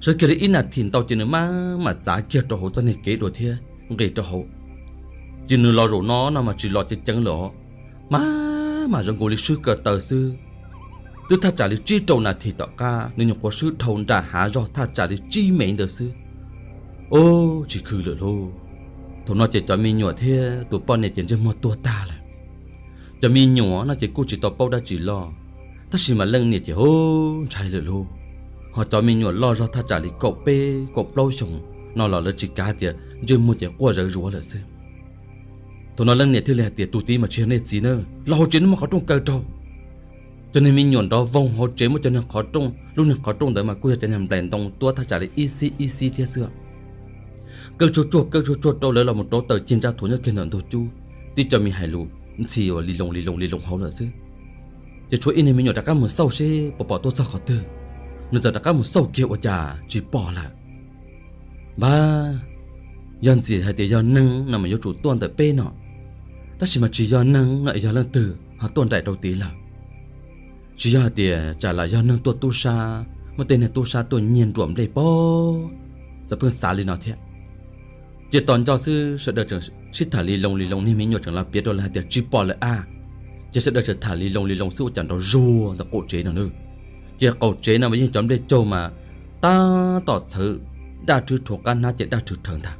Sawv kiag li ib nas this ntau ces nws maj mam txav kiag rau hauv txoj niag kev dua thiab nqis rau hauv. Ces nws los zaum no no mas tsis los ceev ceev lawm os, maj mam zoo nkaus li swb ko taw xwb. Twb thaj tsam li tsib rau nas this tom qab nws nyuam qhuav swb dhau nram hav zog thaj tsam li tsib mev ntawd xwb. Ub, tsis khw lawm lauj. Thaum no ces cov me nyuam thiab tus poj niam ces ntsej muag tuag tag lawm. Cov me nyuam no ces kuj tsis tau paub dab tsi loj, tab sis mas leej niam ces ub ntshai lawm lauj. Ho cov me nyuam loj zog thaj tsam li kaum peb kaum plaub xyoos no los lawv tsis kav tias ntsej muag ces quaj zawv zuav lawm xwb. Thaum no leej niam thiaj li hais tias, Tus tid mas tsis yog nej txiv na, los hauv tsev neb muab qhov rooj kaw rau. Cov niag me nyuam nrov voog hauv tsev muab cov niag qhov rooj, lub niag qhov rooj ntawd mas kuj yog cov niag nplaim ntoo tuab thaj tsam li ib xib ib xib thiab xwb. Kaw tsuag tsuag kaw tsuag tsuag rau lawv los mus rauv taws cig nra thuav nyob kiag ntawm ntug cub, tib co me hais lus ntxhi uas li loo li loo li loo hauv lawm xwb. Ces tshuav ib niag me nyuam rov qab mus xauj seb puas pom tuaj txog qhov twg. Nws txawm rov qab mus xauj kiag ua cas tsis pom lawm. Npab, yog ntxim hais tias yog neeg no mas yuav tsum tuaj ntawm peb no, tab sis mas tsis yog neeg no es yog leej twg ho tuaj nraim rau tid lawm. Tsis yog hais tias tsam lam yog neeg tuaj tub sab, muaj tej niag tub sab tuaj nyiag nruam nplej pob. Txawm pheej xav li no thiab. Ces tos nco xwb sawv daws tseem sib tham li loo li loo, niag me nyuam tseem los piav rau lawv hais tias tsis pom lawm a. Ces sawv daws tseem tham li loo li loo xwb ua cas nrov zuag ntawm qaum tsev no na. Ces qaum tsev no mas yeej cov nplej caug mas tab tom txhawv, daj rhwb rhuav qab hnab ces daj rhwv rhawv ntag.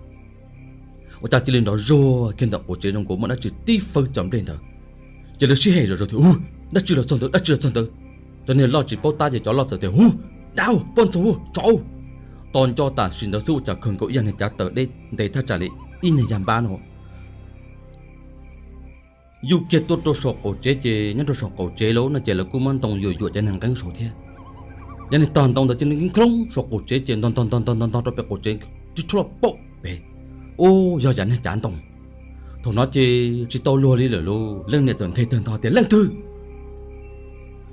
Ua cas cia li nrov zuag kiag ntawm qaum tsev zoo nkaus muaj dab tsi tib fawb cov nplej ntawd. Ces lawv sib hem zom zaws tias, Ub, dab tsi los txog ntawd, dab tsi los txog ntawd? Cov niag loj tsis paub tab ces cov loj txawm tias, Ub, dab, poj ntxoog, tsov. Tos nco tam sim ntawd xwb ua cas kawg nkaus ib yam niag cav taws deb ntev thaj tsam li ib niag yag npab no yuj kiag tuaj rau saum qaum tsev. Ces nyob rau saum qaum tsev lawm no ces lawv kuj muab ntoo yuam yuam cov niag nqeeb saud thiab. Yog niag tog ntoo ntawd cia li nkeeb khloov saum qaum tsev ces ntog ntog ntog ntog ntog ntog rau pem qaum tsev, tib rhuav los paum pem. Ub, yog yam niag cav ntoo. Thaum no ces tsis tau luag li lawm lauj, leej niam txawm nthe tawg ntho tias, Leej twg?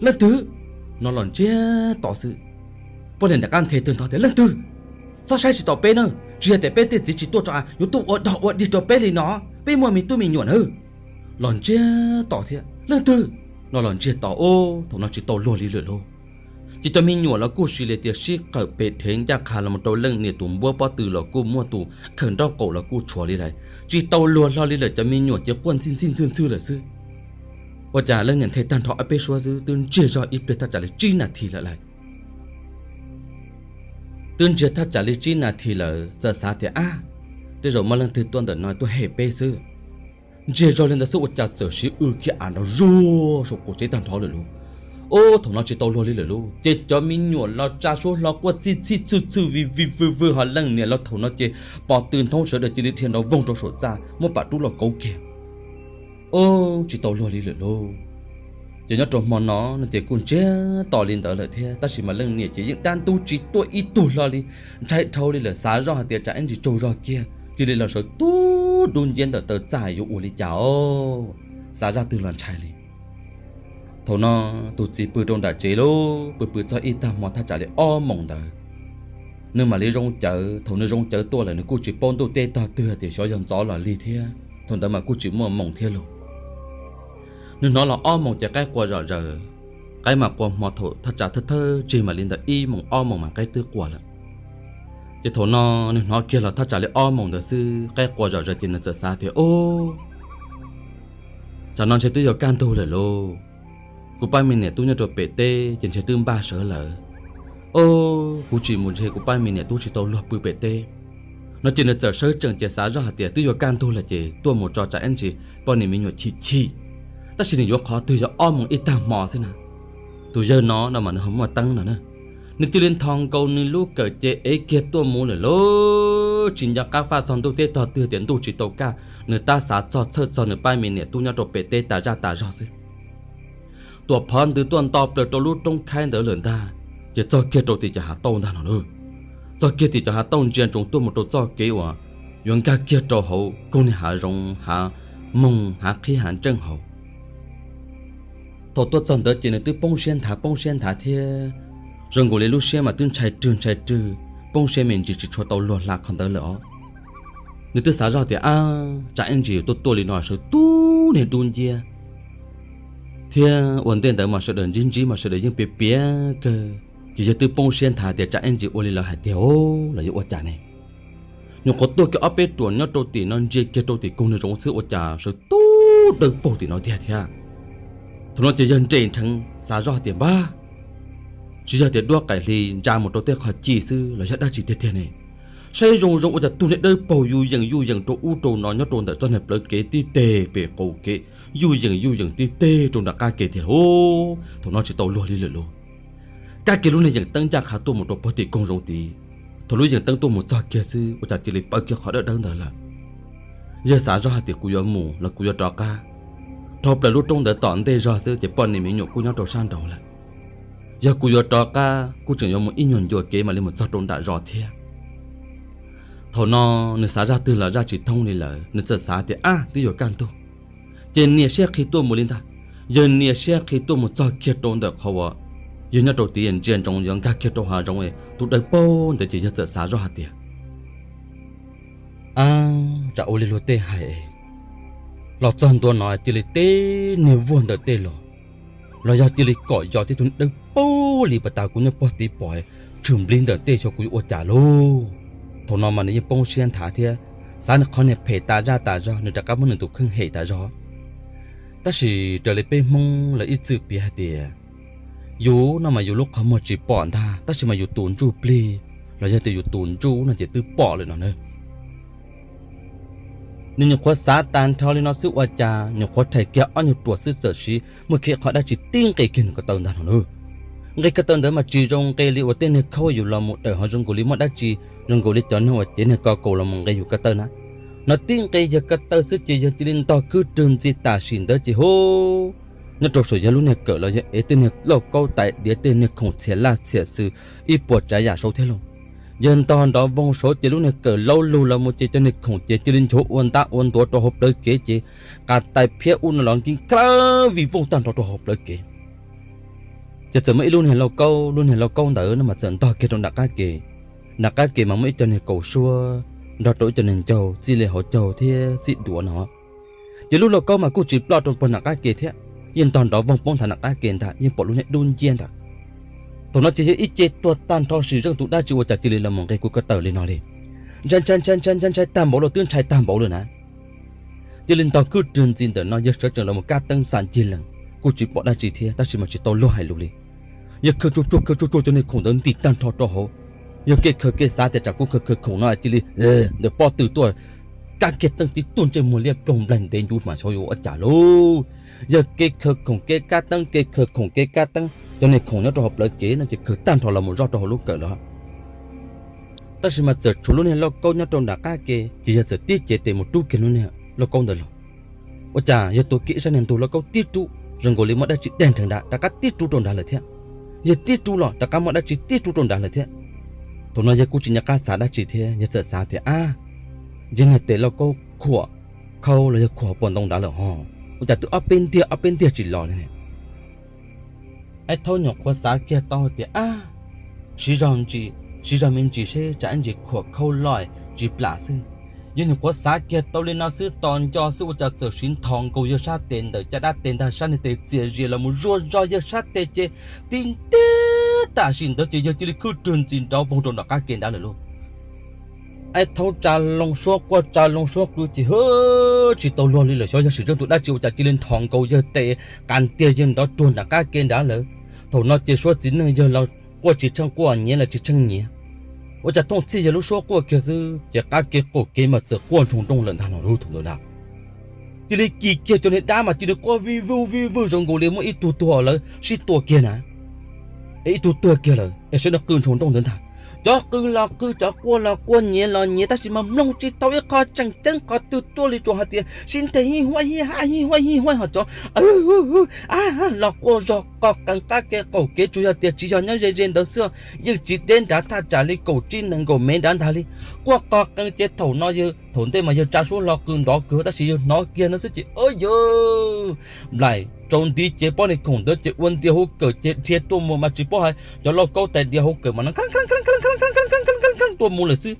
Leej twg? No los ntsiag to xwb. Poj niam rov qab nthe tawg ntho tias, Leej twg? Txhob saib tsis taus peb na, tsis yog tias peb tej txiv tsis tuaj tso, yuav tuaj ua dog ua dig rau peb li no, peb muaj me tub me nyuam na. Los ntsiag to thiab, Leej twg? No los ntsiag to. Ub, thaum no tsis tau luag li lawm lauj. Ces cov me nyuam los kuj sis li tias sib qawm pes dhev ncaj qha los mus rau leej niam tus npuab pob tw los kuj muaj, tus khawm nraub qaum los kuj tshuav li lawm, tsis tau luag hlo li lawm, cov me nyuam ces quaj ntxhij ntxhij ntxhwj ntxhwj lawm xwb. Ua cas leej niam nthe tag nrho ob peb suab xwb twb ntsiag zog ib pliag thaj tsam li tsib nas this lawm lauj. Twb ntsiag thaj tsam li tsib nas this lawm txawm xav tias, Ab, tej zaum muaj leej twg tuaj ntawm no tuaj hem peb xwb. Ntsiag zog li ntawd xwb ua cas txawm sib w kiag av nrov zuag saum qaum tsev tag nrho lawm lauj. Ub, thaum no tsis tau luag li lawm lauj, ces cov me nyuam los tsa suab hlo quaj txhij txhij txhwj txhwj vij vij vwj vwj, ho leej niam los thaum no ces pos tw nthoob sawv daws cia li dhia nrov voog rau saum txaj muab pam rub los kauv kiag. Ub, tsis tau luag li lawm lauj. Ces nyob rau hmo no no ces kuj ntsiag to li ntawd lawm thiab, tab sis mas leej niam ces yeej dab ntub tsis tuaj ib tug hlo li, ntshai dhau li lawm, xav zoj hais tias tsam ib ntsis tsaug zog kiag cia li los sawv tub dub nciab ntawm taw txaj yuav ua li cas os, xav zaj twg los ntshai li. Thaum no tus txiv pw rau nram tsev lauj, pw pw txog ib tag hmo thaj tsam li ob moos ntawd, nws mam li zoo cawv. Thaum nws zoo cawv tuaj lawm nws kuj tsis paub ntuj teb tog twg tias xyov yog ntxov los lig thiab, thaum ntawd mas kuj tsis muaj moos thiab lauj. Nws hnov los ob moos ces qaib qua zom zaws, qaib mas qua hmo thaum thaj tsam thawj thawj tsig mam li ntawm ib moos ob moos mas qaib twb qua lawm. Ces thaum no nws hnov kiag los thaj tsam li ob moos ntawd xwb, qaib qua zom zaws ces nws txawm xav tias, Ub, tsam no ntshe twb yuav kaj ntug lawm lauj. Kuv pab me niam tub nyob rau pem teb ces ntshe twb npaj sawv lawm. Ub, kuv tsis mus ntshe kuv pab me niam tub tsis tau luag pw pem teb. No ces nws txawm sawv tsees ces xav zoj hais tias twb yuav kaj ntug lawm ces tuaj mus tso tsam ib ntsis poj niam me nyuam chim chim. Tab sis nws yuav qhov twg, yog ob moos ib tag hmo xwb na. Tus yawg no no mas nws ho muaj teeb no na. Nws cia li nthos nkaus nws lub kawm ces ev kiag tuaj mus lawm lauj. Tsis nco qab faj txog ntuj teb tog twg tias ntuj tsis tau kaj, nws tab xav txog txhawj txog nws pab me niam tub nyob rau pem teb tas zaj tas zog xwb. Tuam phov ntws tuaj nto plaws rau lub roob khaib ntawd lawm ntag, ces txog kiag rau tim cov hav tauj ntag no lauj. Txog kiag tim cov hav tauj ntsia ntsoov tuaj mus rau txoj kev uas yuav nkag kiag rau hauv koog niag hav zoov hav moog hav qhib hav ntseej hauv. Thaum tuaj txog ntawd ces nws twb poob siab nthav poob siab nthav thiab, zoo nkaus li lub siab mas twb ntshai rwg ntshai rwg, poob siab me ntsis tsis tshua tau luag hla qhov ntawd lawm os. Nws twb xav zoj tias, Ab, tsam ib ntsis yuav tuaj tuaj li no sawv tub niag dub nciab thiab ua ntej ntawd mas sawv daws ntsib ntsib mas sawv daws yeej piav piav kawg, ces yawg twb poob siab nthav tias tsam ib ntsis ua li lawv hais tiag los yog ua cas ne. Nyuam qhuav tuaj kiag ob peb ruam nyob rau tim no ntsia kiag rau tim koog niag zoov xwb ua cas sawv tub dawb paug tim no tiag thiab. Thaum no ces yawg nres nrheev xav zoj tias, Npab, tsis yog tias duab qaim hli ntsa mus rau tej qhov ci xwb los yog dab tsi tiag tiag ne? Saib zoo zoo ua cas tug niag dawb paug yuj yeem yuj yeem rau ub rau no nyob rau ntawm txoj niag plawv kev tib teg pem qaum kev, yuj yeem yuj yeem tib teg rau nram qab kev tiag lauj. Thaum no tsis tau luag li lawm lauj. Kab kiag lub niag yeem teeb ncaj qha tuaj mus rau puag tim koog zoov tid. Thaum lub yeem teeb tuaj mus txog kiag xwb ua cas cia li pawv kiag qhov dawb dawb ntawd lawm. Yawg xav zoj hais tias kuv yuav mus los kuv yuav rov qab. Dhau plaws lub roob ntawd tom ntej zog xwb ces poj niam me nyuam kuj nyob rau sab nraud lawm. Yog kuv yuav rov qab kuj tseem yuav mus ib nyuag ncua kev mam li mus txog rau nram zos thiab. Thaum no nws xav zaj twg los zaj tsis thoob li lawm, nws txawm xav tias, Ab, twb yuav kaj ntug, ces nias siab qhi tuaj mus li ntag. Yawg nias siab qhi tuaj mus txog kiag rau ntawm qhov uas yawg nyob rau tid ntsia ntsoov yuav nkag kiag rau hav zoov, tus dawb paug ntawd ces yawg txawm xav zoj hais tias, Ab, tsam ua li luag tej hais, los txog ntua no cia li teb niag vuag ntawm tej los, los yog cia li kom yos tej tug dawb paug li pas tas kuv nyob puag tid pom tshwm nplij ntawm tej xyov kuv yuav ua cas lauj. Thaum no mas nws yeej poob siab nthav thiab, xav nws qhov niag phem tas zaj tas zog nws rov qab muab nws tus kheej hem tas zog. Tab sis raws li peb Hmoob lawv ib txwm piav hais tias, yus no mas yus lub qhov muag tsis pom ntag tab sis mas yus tus ntsuj plig los yog tias yus tus ntsuj no ces twb pom lawm no na. Nws nyuam qhuav xav tas nrho li no xwb ua cas nyuam qhuav rhais kiag ob nyuag ruam xwb txawm siv muaj kiag qhov dab tsi tib nqe kiag nws ko taw ntag no na. Nqe ko taw ntawd mas tsis zoo nqe li uas tej niag khaub yus los mus dawm ho zoo nkaus li muaj dab tsi, zoo nkaus li cov neeg uas cev niag ko kaus los mus nqe yus ko taw na. No tib nqe yawg ko taw xwb ces yawg cia li ntog khwb rwg ntxi tam sim ntawd ces hu, nyob rau saum yawg lub niag kawm los yawg ev tej niag lauj kaub tais diav tej niag khoom txhia laj txhia xwm ib puas tsav yam saud thiab lauj. Yawg ntog nrov voog saud ces lub niag kawm laub lug los mus ces cov niag khoom ces cia li nchuav ua ntab ua ntuav rau hauv plawv kev ces qas tais phiab ub no los nkig kawg vij vooj tag nrho rau hauv plawv kev. Ces txawm muaj ib lub niag lauj kaub, lub niag lauj kaub ntawd no mas txawm ntog kiag rau nram qab ke. Nram qab ke mas muaj ib co niag kaus suab nrog rau ib co niag ncaug txij li hauv caug thiab txij duav no. Ces lub lauj kaub mas kuj tsis ploj rau puag nram qab ke thiab, yeej ntog nrov voog poob nthav nram qab ke ntag, yeej pom lub niag dub nciab ntag. Thaum no ces yawg ib ce tuag tag nrho sim zeej tus dab tsi ua cas cia li los mus nqe kuv ko taw li no li. Ntshai ntshai ntshai ntshai ntshai ntshai tag npaum li twb ntshai tag npaum li na. Cia li ntog khwb rwg ntxi ntawm no yawg sawv tsees los mus kab teeb xam ncig lees kuj tsis pom dab tsi thiab tab sis mas tsis tau luag hais lus li. Yawg khaws tsuag tsuag khaws tsuag tsuag cov niag khoom ntawd ntim tag nrho rau hauv. Yawg kev khaws kev xav tias tsam kuv khaws khaws khoom no cia li ntawm pob tw tuaj kab kiag teeb tib tuaj ntsej muag liab ploog nplaig ntev ncuv mas xyov yuav ua cas lauj. Yawg kev khaws khoom kev kab teeb kev khaws khoom kev kab teeb, Cov niag khoom nyob rau hauv plawv kev no ces khaws tag nrho los mus zoj rau hauv lub kawm lawm. Tab sis mas txawm tshuav lub niag lauj kaub nyob rau nram qab ke ces yawg txawm tib cev tes mus rub kiag lub niag lauj kaub ntawd los. Ua cas yawg tuav kiag ib sab niag ntug lauj kaub tib rub zoo nkaus li muaj dab tsi dag nrheev nrad rov qab tib rub rau nrad lawm thiab. Yawg tib rub los rov qab muaj dab tsi tib rub rau nrad lawm thiab. Thaum no yawg kuj tsis nco qab xav dab tsi thiab, yawg txawm xav tias, ab, ntshe niag tes lauj kaub khuam khaub los yog khuam puas ntoo nrad lawm ho, ua cas twb ob peb ntiag ob peb ntiag tsis los li ne. Aib Thaub nyuam qhuav xav kiag tau hais tias, ab, siv zog ntsis, siv zog me ntsis seb tsam ib ntsis khuam khaub loj tsis plam xwb. Yawg nyuam qhuav xav kiag tau li no xwb tos nco xwb ua cas txawm siv nthos nkaus yawg sab tes ntawm caj dab tes ntag, sab niag tes txias zias los mus zuaj zog yawg sab tes ces tib ntiag tam sim ntawd ces yawg cia li khwb rwg ntxiv nrov voog rau nram qab ke nrad lawm lauj. Aib Thaub tsa loo suab quaj tsa loo suab qw ces hwb tsis tau luag li lawm, xyov yog sim zeej tus dab tsi ua cas cia li nthos nkaus yawg tes qas tiag yawg nrov ruag nram qab ke nrad lawm. Thaum no ces suab txiv neej yawg los quaj tsis tsheej quaj, nyiav los tsis tsheej nyiav. Ua cas thooj txhij yawg lub suab quaj kiag xwb ces qab ke qaum kev mas txawm quaj nroo nrooj lawm ntag no lub thaum ntawd ntag. Cia li kis kiag cov niag dab mas cia li quaj vij vwj vij vwj zoo nkaus li muaj ib tug tuag lawv sib tua kiag na. Es ib tug tuag kiag lawm es sawv daws qw nroo nrooj ntawd ntag. Cov qw los qw, cov quaj los quaj, nyiav los nyiav, tab sis mas mloog tsis tau ib qho tseem ceeb qhov twg tuaj li, tsuas hais tias sib nthe hij huaj hij haj hij huaj hij huaj ho cov los quaj zog qog qees qab ke qaum kev, tsuas yog tias tsis yog nyob ze ze ntawd xwb, yeej tsis deb nrad thaj tsam li kaum tsib nees nkaum mev nrad ntag li. Quaj qog qees ces thaum no yawg, thaum ntej mas yawg tsa suab hlo qw nrov kawg tab sis yawg hnov kiag no xwb ces o yawg nplaim rau ntiv ces poj niag khoom ntawd ces ua ntias hauv kawm ces dhia tuaj mus mas tsis paub hais cov lauj kaub tais diav hauv kawm mas no tuaj mus lawm xwb.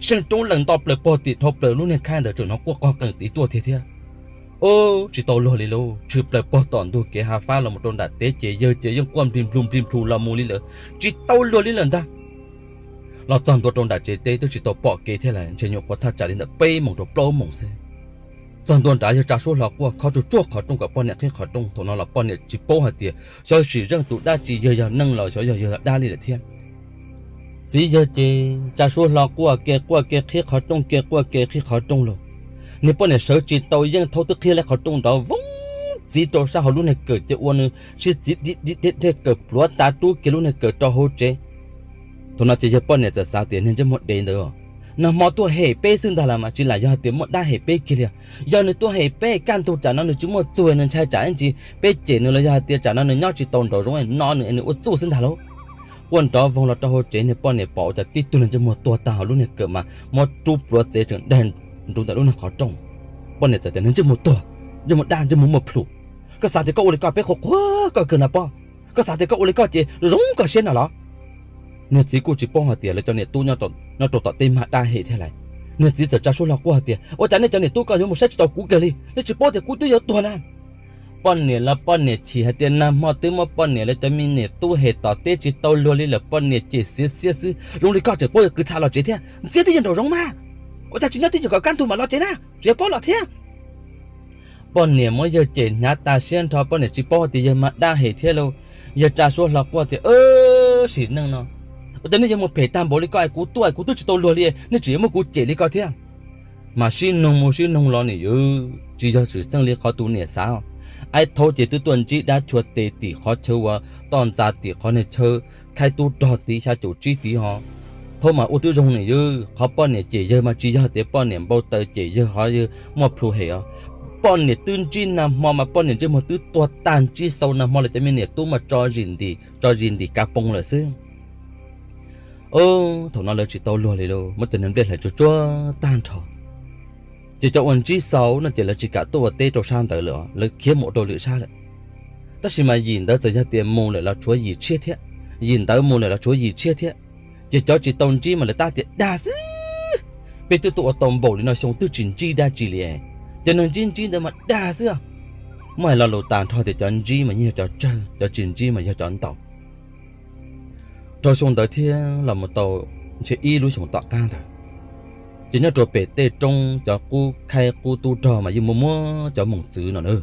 Seej roob lees nto plaws pog tim dhau plaws lub niag khaib ntawd tseem hnov quaj qog qees tid tuaj tiag thiab. Tsis tau luag li lauj, tshwm plaws pog tom ntug kev hav fab los mus rau nram teb ces yawg ces yeej quaj nplig nplug nplig nplug los mus li lawm, tsis tau luag li lawm ntag. Los txog ntua rau nram tsev teb twb tsis tau pom kev thiab lawm, ntshe nyuam qhuav thaj tsam li ntawm peb moos rau plaub moos xwb. Txog ntua nrad yawg tsa suab hlo quaj khob tsuj tsuag qhov rooj kom poj niam qhib qhov rooj, thaum no los poj niam tsis paub hais tias xyov sim zeej tus dab tsi, yawg yog neeg los xyov yog yawg dab li lawm thiab. Txiv yawg ces tsa suab hlo quaj ke quaj ke qhib qhov rooj ke quaj ke qhib qhov rooj los, niag poj niam sawv tsis tau yeej thaub twb qhib lawm qhov rooj nrov voog txiv rau sab hauv lub niag kawm ces ua nws sib txiv di di dej kawm pluav tas rub kiag lub niag kawm rau hauv tsev. Thaum no ces yawg poj niam txawm xav tias niag ntsej muag dev ntawd nag hmo tuaj hem peb xwb ntag los mas tsis lam yog hais tias muaj dab hem peb kiag li. Yog nws tuaj hem peb kaj ntug tsam no nws tsis muaj txuj, nws ntshai tsam ib ntsis peb cem nws los yog hais tias tsam no nws nyob tsis tau nraum zoov no nws es nws ua txuj xwb ntag lauj. Quaj nrov voog los rau hauv tsev, niag poj niam pom ua cas tib tug niag ntsej muag tuag tag hauv lub niag kawm mas muab rub pluav txev tseem daig nrov ntawm lub niag qhov rooj. Poj niam txawm tias niag ntsej muag tuag, ntsej muag dab, ntsej muag muaj plhus. Koj xav tias koj ua li koj peb qhuas qhuas koj kawg na poj. Koj xav tias koj ua li koj ces zoo koj siab no los? Niag txiv kuj tsis paub hais tias lawv cov niam tub nyob rau tom tej mag dab hem thiab lawm. Niag txiv txawm tsa suab hlo quaj hais tias ua cas nej cov niam tub koj yuav mus saib tsis taus kuv kiag li, nej tsis paub tias kuv twb yuav tuag na. Poj niam los poj niam chim hais tias nag hmo twb muab poj niam lawv cov me niam tub hem tom teb tsis tau luag li lawm, poj niam cem xiav xiab xwb, zoo li koj tseem paub yuav kwv txha los tsev thiab, ntxiab twb yog nraum zoov mas, ua cas tsis nyob twj ywm kom kaj ntug mam los tsev na, tseem yuav paub los thiab. Poj niam muab yawg cem hnyav tas siab nrho, poj niam tsis paub tias yawg mag dab hem thiab lauj. Yawg tsa suab hlo quaj tias sim neej no, ua cas nej yuav mus phem tag npaum li ko es kuv tuaj kuv twb tsis tau luag li, nej tseem yuav muab kuv cem li ko thiab. Mas sib noog mus sib noog los nim yuav tsis yog xwm txheej li qhov tus niam xav. Aib Thaub ces twb tuaj ntsib dab chua tes tim qhov chaw uas toj ntxa tim qhov niag chaw khaib tub rog tid xya caum tsib tid ho. Thaub mas ua twb zoo nim yuav, qhov poj niam cem yawg mas tsis yog tias poj niam npau taws cem yawg ho yawg muaj plhus hem os. Poj niam twb ntsib nag hmo mas poj niam ntsej muag twb tuag tag, ntsib xau nag hmo lawv cov me niam tub mas tso zis ntim, tso zis ntim kav poo lawm xwb. Thaum no lawv tsis tau luag li lauj, muab cov niag nplej hlais tsuag tsuag tag nrho. Ces cov uas ntsib xau no ces lawv tsis kam tuaj ua teb rau sab ntawd lawm, lawv khiav mus rau lwm sab lawm. Tab sis mas yim ntawd txawm yog tias mus lawm los tshuav yim tshiab thiab, yim ntawd mus lawm los tshuav yim tshiab thiab. Ces cov tsis tau ntsib mas lawv tab tias dag xwb, peb twb tuaj ua tau npaum li no xyoo twb tsis ntsib dab tsi li. Cov neeg ntsib ntsib ntawd mas dag xwb. Muab hais lo lus tas nrho tias cov ntsib mas yeej yog cov tsawg, cov tsis ntsib mas yog cov ntau. Rau xyoo ntawd thiab los mus tau ntshe ib lub xyoo tom qab ntawd, ces nyob rau pem tej roob cov qub khaib qub tub rog mas yeej muaj muab cov moos txwv no na.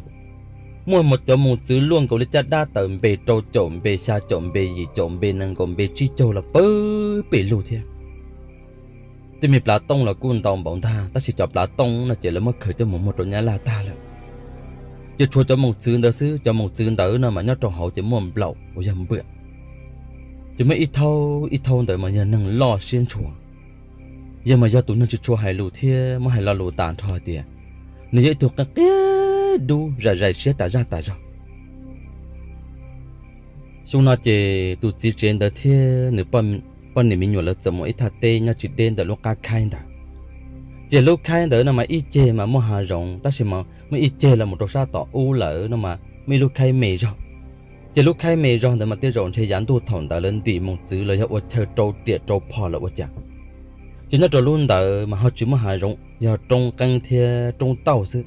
Muaj cov moos txwv luaj nkaus li caj dab tawm npe rau caum npe, xya caum npe, yim caum npe, nees nkaum npe, tsib caug los pawg pes lug thiab. Tej me plav tooj los kuj ntau npaum ntag, tab sis cov plav tooj no ces lawv muab khaws coj mus muag rau nyab laj tag lawm. Ces tshuav cov moos txwv ntawd xwb, cov moos txwv ntawd no mas nyob rau hauv ces muaj nplaum uas yog npwam. Ces muaj ib thaub ib thaub ntawd mas yog neeg loj siab ntshua, yog mas yog tus neeg tsis tshua hais lus thiab muab hais lo lus tas nrho hais tias nws yog ib tug qia qia dub zais zais siab tas zaj tas zog. Xyoo no ces tus txiv tsev ntawd thiab nws poj niam me nyuam lawv txawm mus ib thaj teb nyob tsis deb ntawm lub qab khaib ntawd. Ces lub khaib ntawd no mas ib ceg mas muaj hav zoov tab sis mas muaj ib ceg los mus rau sab tom ub lawm no mas muaj ib lub khaib me zog. Ces lub khaib me zog ntawd mas tej zaum ntshe yav ntuj thaum ntawd lawv ntim moos txwv los yog ua chaw rau riam rau phom los ua cas. Ces nyob rau lub ntawd mas ho tsis muaj hav zoov, yog roob qeeb thiab roob tauj xwb.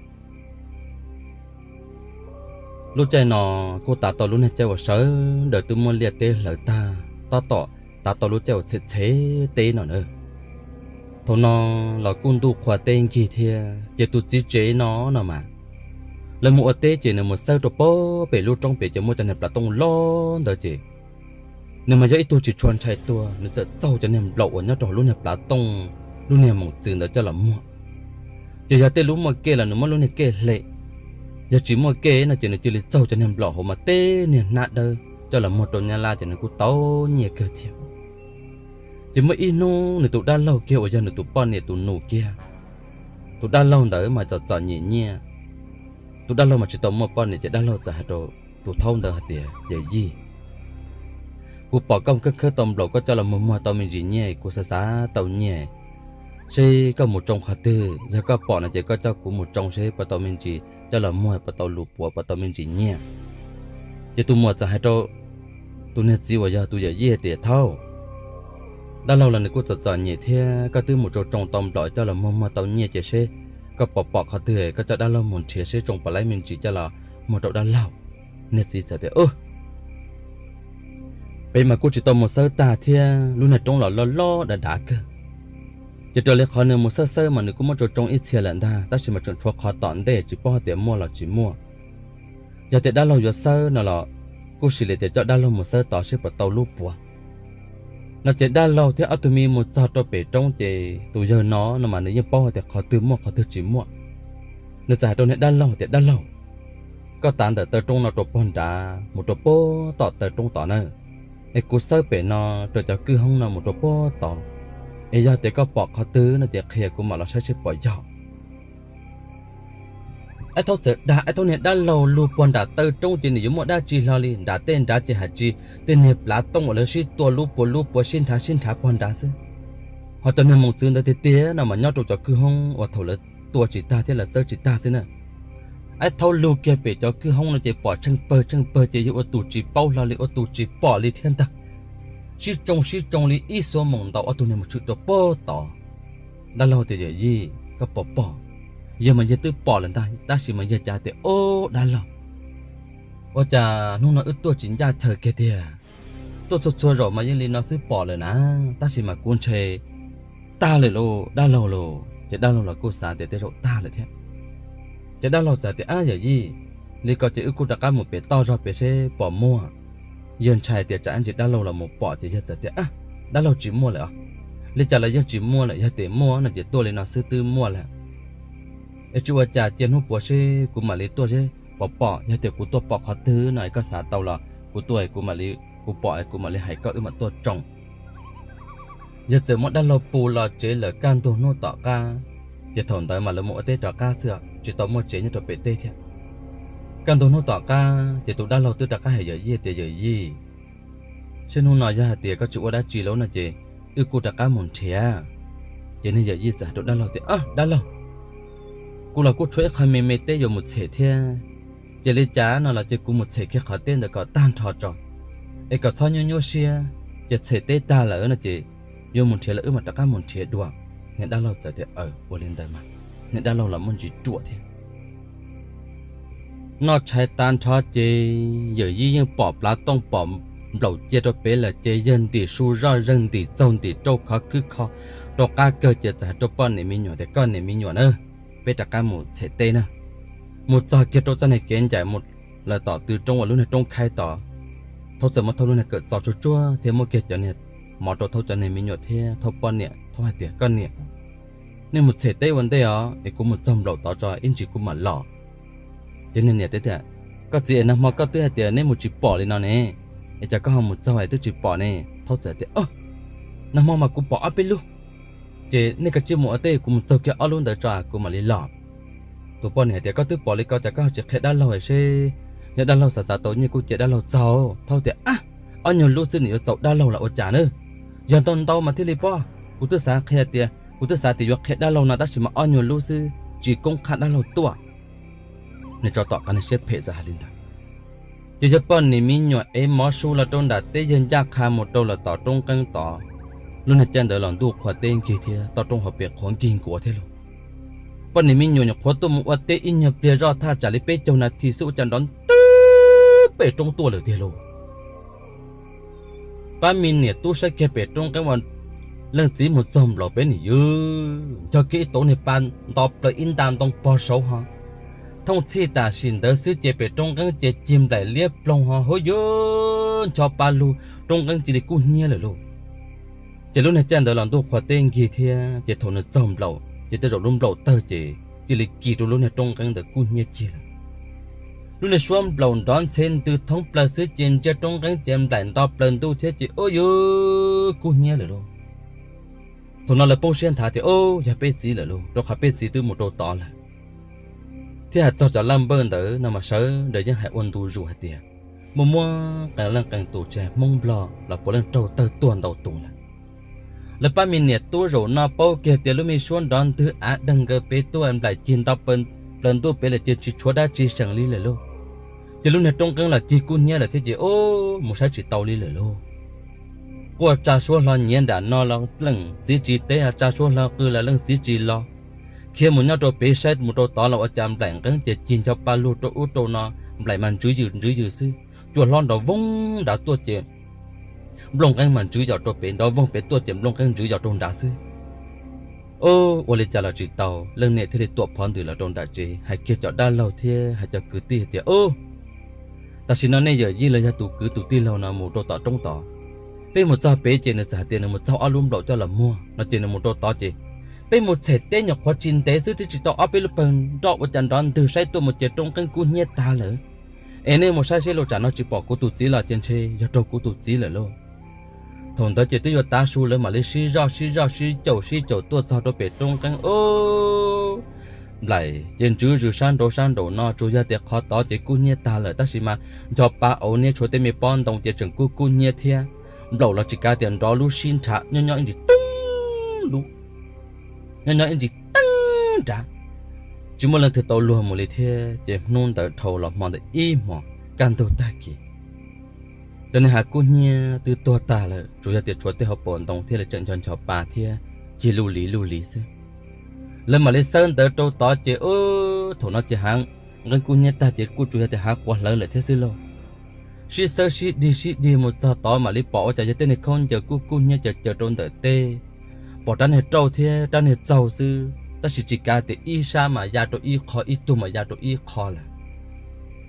Lub caij no kuj tav tau lub niag caij uas sawv daws twb muab liaj teb hlawv tag, tab tom tav tau lub caij uas txhem txhem teb no na. Thaum no los kuj ntuj qhua teb nkig thiab ces tus txiv tsev no no mas lawv mus ua teb ces nws mus xawb rau pem lub roob pem ces muaj cov niag plav tooj loj ntawd ces nws mas yog ib tug tsis tshua ntshai tuag, nws txawm txaug cov niag nplaum uas nyob rau hauv lub niag plav tooj, lub niag moos txwv ntawd coj los muag. Ces yog tej lub muaj kej los nws muab lub niag kej hle, yog tsis muaj kej no ces nws cia li txaug cov niag nplaum hauv mas tej niag hnab dawb coj los muag rau nyab laj ces nws kuj tau nyiaj kawg thiab. Ces muaj ib hnub nws tus dab laug kiag uas yog nws tus poj niam tus nus kiag, tus dab laug ntawd mas txom txom nyem nyiaj. Tus dab laug mas tsis tau muaj poj niam ces dab laug txawm hais rau tus thaub ntawd hais tias, Yawm yij, kuv pom koj khawb khawb tau nplaum koj coj los muag muag tau me ntsis nyiaj, kuv xav xav tau nyiaj, seb koj mus tsoo qhov twg, yog koj pom no ces koj coj kuv mus tsoo seb puas tau me ntsis coj los muag puas tau lus puav puas tau me ntsis nyiaj. Ces tus muam txawm hais rau tus niag txiv uas yog tus yawm yij tias, Thaub, dab laug los nws kuj txom txom nyem thiab, koj twb mus tsoo tsoo tau nplaum coj los muag muag tau nyiaj ces seb koj pom pom qhov twg koj coj dab laug mus nrhiav seb tsoo puas laib me ntsis coj los muag rau dab laug. Niag txiv txawm tias, Peb mas kuj tsis tau mus xawb tag thiab, lub niag roob los loj loj dav dav kawg. Ces raws li qhov nws mus xawb xawb mas nws kuj muab tsoo tsoo ib txhia lawm ntag, tab sis mas tseem tshuav qhov tom ntej tsis paub hais tias muaj los tsis muaj. Yog tias dab laug yuav xawb no los kuj sim li tias coj dab laug mus xawb tod seb puas tau lub puav. No ces dab laug thiab ob tug me mus txog rau pem roob ces tus yawg no no mas nws yeej paub hais tias qhov twg muaj qhov twg tsis muaj. Nws txawm hais rau niag dab laug tias, Dab laug, koj tav ntawm taw roob no rau puag nrad mus rau puag tom taw roob tod na, es kuv xawb pem no raws cov kwj hoob no mus rau puag tod, es yog tias koj pom qhov twg no ces qhia kuv mam los saib seb puas yog. Aib thaub txawm dag, aib thaub niag dab laug lug puag nram taw roob ces nws yuav muaj dab tsi hlo li, nram tej nrad ces hais tsis tej niag plav tooj uas lawv sib tua lub puav lub puav sib nrhav sib nrhav puag nrad xwb. Ho cov niag moos txwv ntawd tiag tiag no mas nyob rau cov kwj hoob uas thaum lawv tua tsis tag thiab lawv txawb tsis tag xwb na. Aib thaub lug kiag pem cov kwj hoob no ces pom tsheej pawg tsheej pawg ces yog ua tus tsis paub hlo li, ua tus tsis pom li thiab ntag. Sib tsoo sib tsoo li ib xuab moos ntau ob tug niag mus tshwm rau puag tod. Dab laug tias, Yawm yij, koj puas pom? Yawg mas yawg twb pom lawm ntag, tab sis mas yawg cas tias, Ob dab laug, ua cas hnub no wb tuaj tsis ncaj chaw kiag tiag. Tuaj txhua txhua zaus mas yeej li no xwb pom lawm na, tab sis mas kuv ntshe tag lawm lauj dab laug lauj. Ces dab laug los kuj xav tias tej zaum tag lawm thiab. Ces dab laug txawm tias, Ab yawm yij, li ko ces wb kuj rov qab mus pem toj zog pem seb pom muaj. Yawg ntshai tias tsam ib ntsis dab laug los mus pom ces yawg txawm tias, Ab, dab laug tsis muaj lawm os. Li cas los yeej tsis muaj lawm, yog tias muaj no ces tuaj li no xwb twb muaj lawm. Es tsis ua cas, cia hnub puav seb kuv mam li tuaj seb pom pom, yog tias kuv tuaj pom qhov twg no es koj xav tau los kuv tuaj kuv mam li, kuv pom kuv mam li hais koj wb mam tuaj tsoo. Yawg txawm muab dab laug pus los tsev lawm. Kaj ntug hnub tom qab, ces thaum ntawd mas lawv mus ua teb rov qab xwb, tsis tau muaj tsev nyob rau pem teb thiab. Kaj ntug hnub tom qab ces tus dab laug twb rov qab hais yawm yij tias, Yawm yij, seb hnub no yog hais tias koj tsis ua dab tsi lawm no ces wb kuj rov qab mus nrhiav. Ces niag yawm yij txawm hais rau dab laug tias, Ab dab laug, kuv los kuj tshuav ib qho me me teb yuav mus txhem thiab. Ces li cas no los ces kuv mus txhem kiag qhov teb ntawd kom tag nrho tso, es kom txhob nyuaj nyuaj siab. Ces txhem teb tag lawm no ces yuav mus nrhiav los wb mam rov qab mus nrhiav dua. Niag dab laug txawm tias, Aws, ua li ntawd mas. Niag dab laug los muaj ntsis ruam thiab. Noj tshais tas nrho ces yawm yij yeej pom plav tooj pom nplaum cia rau pem lawm ces yawg ntim su zoj zawg ntim txaug ntim rau khov khwb kho rau qab kawg ces txawm hais rau poj niam me nyuam tias, Koj niam me nyuam na, peb rov qab mus txhem teb na. Mus txog kiag rau txoj niag kev ncaim mus lawm tom tw roob uas lub niag roob khaib tod, thaub txawm muab thaub lub niag kawm txo tsuag tsuag thiab muab kiag cov niag mov rau thaub cov niag me nyuam thiab thaub poj niam. Thaub hais tias, Koj niam, nej mus txhem teb ua ntej os, es kuv mus txog nplaum tod tso ib ntsis kuv mam los. Ces niag niam teb tias, Koj txiv es, nag hmo koj twb hais tias neb mus tsis pom li no ne, es cas koj ho mus txog es twb tsis pom ne? Thaub txawm tias, Nag hmo mas kuv pom ob peb lub, ces nej kav tsij mus ua teb, kuv mus txog kiag ob lub ntawd tso kuv mam li los. Tus poj niam tias, Koj twb pom li ko cas koj ho tsis qhia dab laug seb, yog dab laug xav xav tau nyiaj kuj cia dab laug txog. Thaub tias, Ab, ob nyuag lub xwb nws yuav txaus dab laug los ua cas na? Yog ntau ntau mas thiaj li pom. Kuv twb xav qhia tias, kuv twb xav tias yuav qhia dab laug no tab sis mas ob nyuag lub xwb tsis koob qhab dab laug tuaj. Nws tso tom qab nws siab phem txawm hais li ntawd. Ces yog poj niam me nyuam ev mov su los rau nram teb, yawg ncaj qha mus rau lawm tom roob nqeeb tod. Lub niag caij ntawd los ntuj qhua teb nkig thiab toj roob hauv pes qhuav nkig nkuav thiab lauj. Poj niam me nyuam nyuam qhuav tuaj mus ua teb ib nyuag pliag zoj thaj tsam li peb caug nas this xwb ua cas nrov ntws pem roob tuaj lawm tiag lauj. Pab me niam tub saib kiag pem roob nqeeb ua, leej txiv mus txog nplaum peb nws ywg ncho kiag ib tauv niag pa nto plaws ib nta ntoo pog saud ho thooj txhij tam sim ntawd xwb ces pem roob nqeeb ces cig nplaim liab ploog ho huv ywg ncho pa lug, roob nqeeb cia li kub hnyiab lawm lauj. Ces lub niag caij ntawd los ntuj qhua teb nkig thiab ces thaum nws txog nplaum ces tej zaum lub nplaum tawg ces cia li kis rau lub niag roob nqeeb ntawd kub hnyiab cig lawm. Lub niag suab nplaum nrov ntxhe ntws thoob plaws xwb ces ntsia roob nqeeb ces nplaim nto plaws ntuj thiab ces ub yuv kub hnyiab lawm lauj. Thaum no lawv poob siab nthav tias ub yog peb txiv lawm lauj, rau qhov peb txiv twb mus rau tod lawm. Thiab hais txog cov laj npawj ntawd no mas sawv daws yeej hais ua ntu zus hais tias muaj muaj qee leej qee tus tsis hais Hmoob Nplog los puav leej raug tawg tuag ntau tus lawm. Lawv pab me niam tub zaum no paub kiag tias lub me suab nrov ntwg av deeg nkaws pem tuaj nplaim cig nto plaws ntuj pem lawm ces tsis tshuav dab tsi seem li lawm lauj. Ces lub niag roob nqeeb los cig kub hnyiab lawm thiab ces ub mus saib tsis tau li lawm lauj. Quaj tsa suab hlo nyiav nram no los leej txiv tsis teb, tsa suab hlo qw los leej txiv tsis los. Khiav mus nyob rau pem saib mus rau tod los ua cas nplaim nqeeb ces cig ncho pa lug rau ub rau no, nplaim mas ntswv yws ntswv yws xwb, cua hlob nrov voog nrad tuaj ces nplooj nqeeb mas ntswv yos rau pem, nrov voog pem tuaj ces nplooj nqeeb ntswv yos rau nrad xwb. Ub, ua li cas los tsis tau, leej niam thiaj li tuam phov ntws los rau nram tsev hais kiag cov dab laug thiab hais cov kwv tij hais tias ub, tam sim no nej yawm yij los yog tus kwv tus tij laug no mus rau tom roob tod. Peb mus txog pem ces nws txawm hais tias nws mus txog ob lub nplaum coj los muag no ces nws mus rau tod ces peb mus txhem teb nyuam qhuav tsis ntev xwb twb tsis tau ob peb lub pawg nroj ua cas nrov ntwg saib tuaj mus ces roob nqeeb kub hnyiab tag lawm. Es nej mus saib seb lauj, tsam no tsis pom kuv tus txiv los ces ntshe yog raug kuv tus txiv lawm lauj. Thaum ntawd ces twb yuav tav su lawv mam li sib zoj sib zoj sib caum sib caum tuaj txog rau pem roob nqeeb ub, nplaim ces ntswv zws sab nraud sab nraud no, tsuas yog tias qhov tod ces kub hnyiab tag lawm tab sis mas ncho pa auv niab tshuav tej me pob ntoo ces tseem kub kub hnyiab thiab. Nplaum los tsis kav tias nrov lub sib nrhav nyob nyob ib ntsis teeb lub, nyob nyob ib ntsis teeb nrad, tsis muaj leej twg tau luag mus li thiab ces hnub ntawd dhau los hmo ntawd ib hmos kaj ntug tag kis. Cov niag hav kub hnyiab twb tuag tag lawm, tsuas yog tias tshuav tej hauv paus ntoo thiaj li tseem ncho ncho pa thiab cig luj li luj li xwb. Lawv mam li xawb ntawd rau tod ces ub, thaum no ces hav nqeeb kub hnyiab tag ces kuj tsuas yog tias hav quav hlawv lawm thiab xwb lauj. Sib xawb sib dig sib dig mus txog tod mam li pom ua cas yog tej niag khaub ncaws kub kub hnyiab caws caws rau ntawm teb, pom rab niag rauj thiab rab niag txaug xwb tab sis tsis kav tias ib sab mas ya rau ib qho, ib tug mas ya rau ib qho lawm.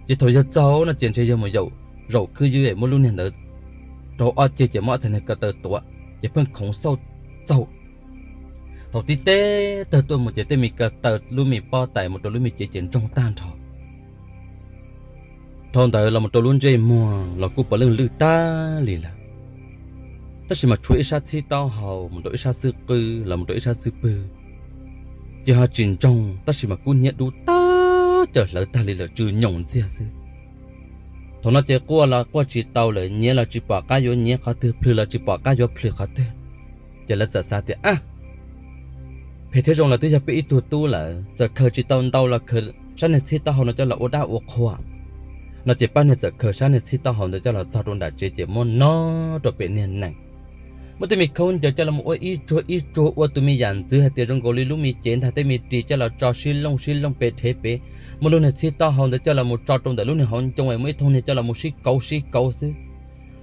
Ces thaum yawg txaug no ces ntshe yawg mus yaum zaum khwb ywb es muab lub niag ntawd rau ob ceg ces muab ob txhais niag ko taw tuav ces pheej khoov xauj txaug. Thaum tib teb tawg tuaj mus ces tej me ko taw lub me pob tais mus rau lub me cev ces ntsoog tag nrho. Dhau ntawd los mus rau lub ntsej muag los kuj puav leej lwj tag li lawm, tab sis mas tshuav ib sab txhib taub hau mus rau ib sab xwb qwb los mus rau ib sab xwb pwg, ces ho tsis ntsoog tab sis mas kub hnyiab dub tag cawm hlawv tag li lawm tsw nyoos ntxiag xwb. Thaum no ces quaj los quaj tsis tau lawm, nyiav los tsis pom qab yuav nyiav qhov twg, plhws los tsis pom qab yuav plhws qhov twg. Ces lawv txawm xav tias, ab, phem thiab zoo los twb yog peb ib tug tub lawm, txawm khaws tsis tau ntau los khaws sab niag txhib taub hau no coj los ua dab ua qhua. No ces pab niag txawm khaws sab niag txhib taub hau ntawd coj los txog rau nram tsev ces muab nov rau pem niag nees, muab tej me khaub ncaws coj los ua ib tsuag ib tsuag ua tus me yam ntxwv hais tias zoo nkaus li lub me cev ntag, tej me ris coj los tso sib looj sib looj pem rhev pem, muab lub niag txhib taub hau ntawd coj los tso rau ntawm lub niag hauv ncoo es muaj ib thooj niag coj los sib kauv sib kauv xwb.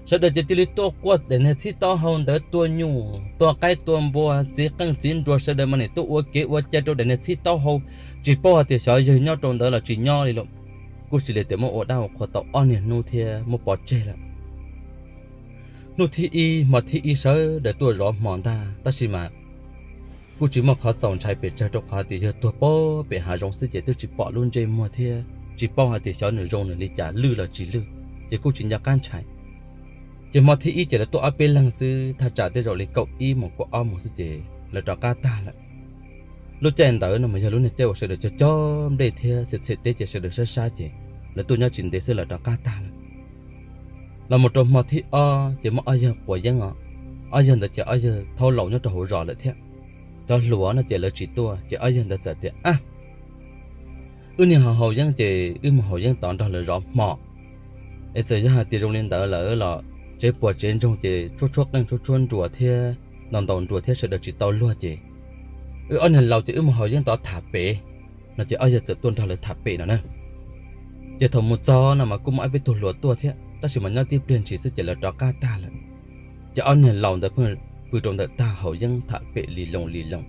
Sawv daws ces cia li tuaj quaj daim niag txhib taub hau ntawd, tua nyuj tua qaib tua npua, txiv qeej txiv nruas sawv daws mas nim tuaj ua kev ua cai rau daim niag txhib taub hau, tsis paub hais tias xyov yawg nyob rau ntawd los tsis nyob li lauj. Kuj cia li tias muab ua dab ua qhua tau ob niag hnub thiab muab pov tseg lawm. Hnub thib ib hmo thib ib sawv daws tuaj zov hmo ntag tab sis mas kuj tsis muaj qhov txaus ntshai pes tsawg rau qhov tias yawg tuag pem hav zoov xwb ces twb tsis pom lub ntsej muag thiab. tsis paub hais tias xyov nws zoo nws li cas, lwj los tsis lwj, ces kuj tsis nco qab ntshai. Ces hmo thib ib ces lawv tuaj ob peb leeg xwb, thaj tsam tej zaum li kaum ib moos kaum ob moos xwb ces lawv rov qab tag lawm. Lub caij ntawd no mas yog lub niag caij uas sawv daws cog cog nplej thiab txhem txhem teb ces sawv daws sab sab ces lawv tuaj nyob tsis ntev xwb lawv rov qab tag lawm. Los mus rau hmo thib ob ces muaj ob yawg quav yeeb os, ob yawg ntawd ces ob yawg thaub laus nyob rau hauv zos lawm thiab. Cov hluas no ces lawv tsis tuaj ces ob yawg ntawd txawm tias, Ab, wb niag haus yeeb ces wb mus haus yeeb tod nrog lawv zov hmo, es txawm yog hais tias zoo li ntawd lawm los tsev puas tsev ntsoog ces tshuab tshuab qeej tshuab tshuab nruas thiab ntaus ntaus nruas thiab sawv daws tsis tau luag ces wb ob niag laus ces wb mus haus yeeb tod tham pem. No ces ob yawg txawm tuaj nrog lawv tham pem no na. Ces thaum mus txog no mas kuj muaj ob peb tug hluas tuaj thiab tab sis mas nyob tib pliag ntshis xwb ces lawv rov qab tag lawm. Ces ob niag laus ntawd pheej pw rau ntawm tag haus yeeb tham pem li loo li loo.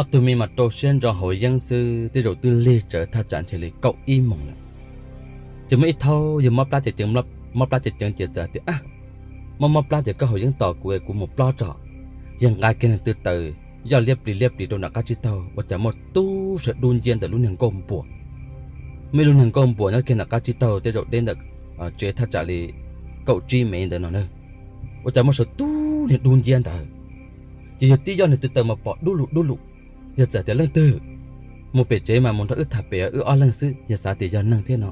Ob tug me mas rau siab ntso haus yeeb xwb, tej zaum twb lig tsawv thaj tsam ntshe li kaum ib moos lawm. Ces muaj ib thaub yawg mob plab ces ceev, mob plab ces ceev ces txawm tias, Ab, mob mob plab ces koj haus yeeb tos kuv es kuv mus plob tso. Yawg nqa kiag nws tw taws yoj liab plis liab plis rau nram qab tsib taug ua cas muaj tub sawv dub nciab ntawm lub niag nkauj npuas. Muaj ib lub niag nkauj npuas nyob kiag nram qab tsib taug tej zaum deb ntawm tsev thaj tsam li kaum tsib mev ntawd no na. Ua cas muaj sawv tub niag dub nciab ntawd. Ces yawg tib yoj niag tw taws mas pom dub lug dub lug. Yawg txawm tias, Leej twg? Mus pem tsev mas mus nrog wb tham pem wb ob leeg xwb, yawg xav tias yog neeg thiab no.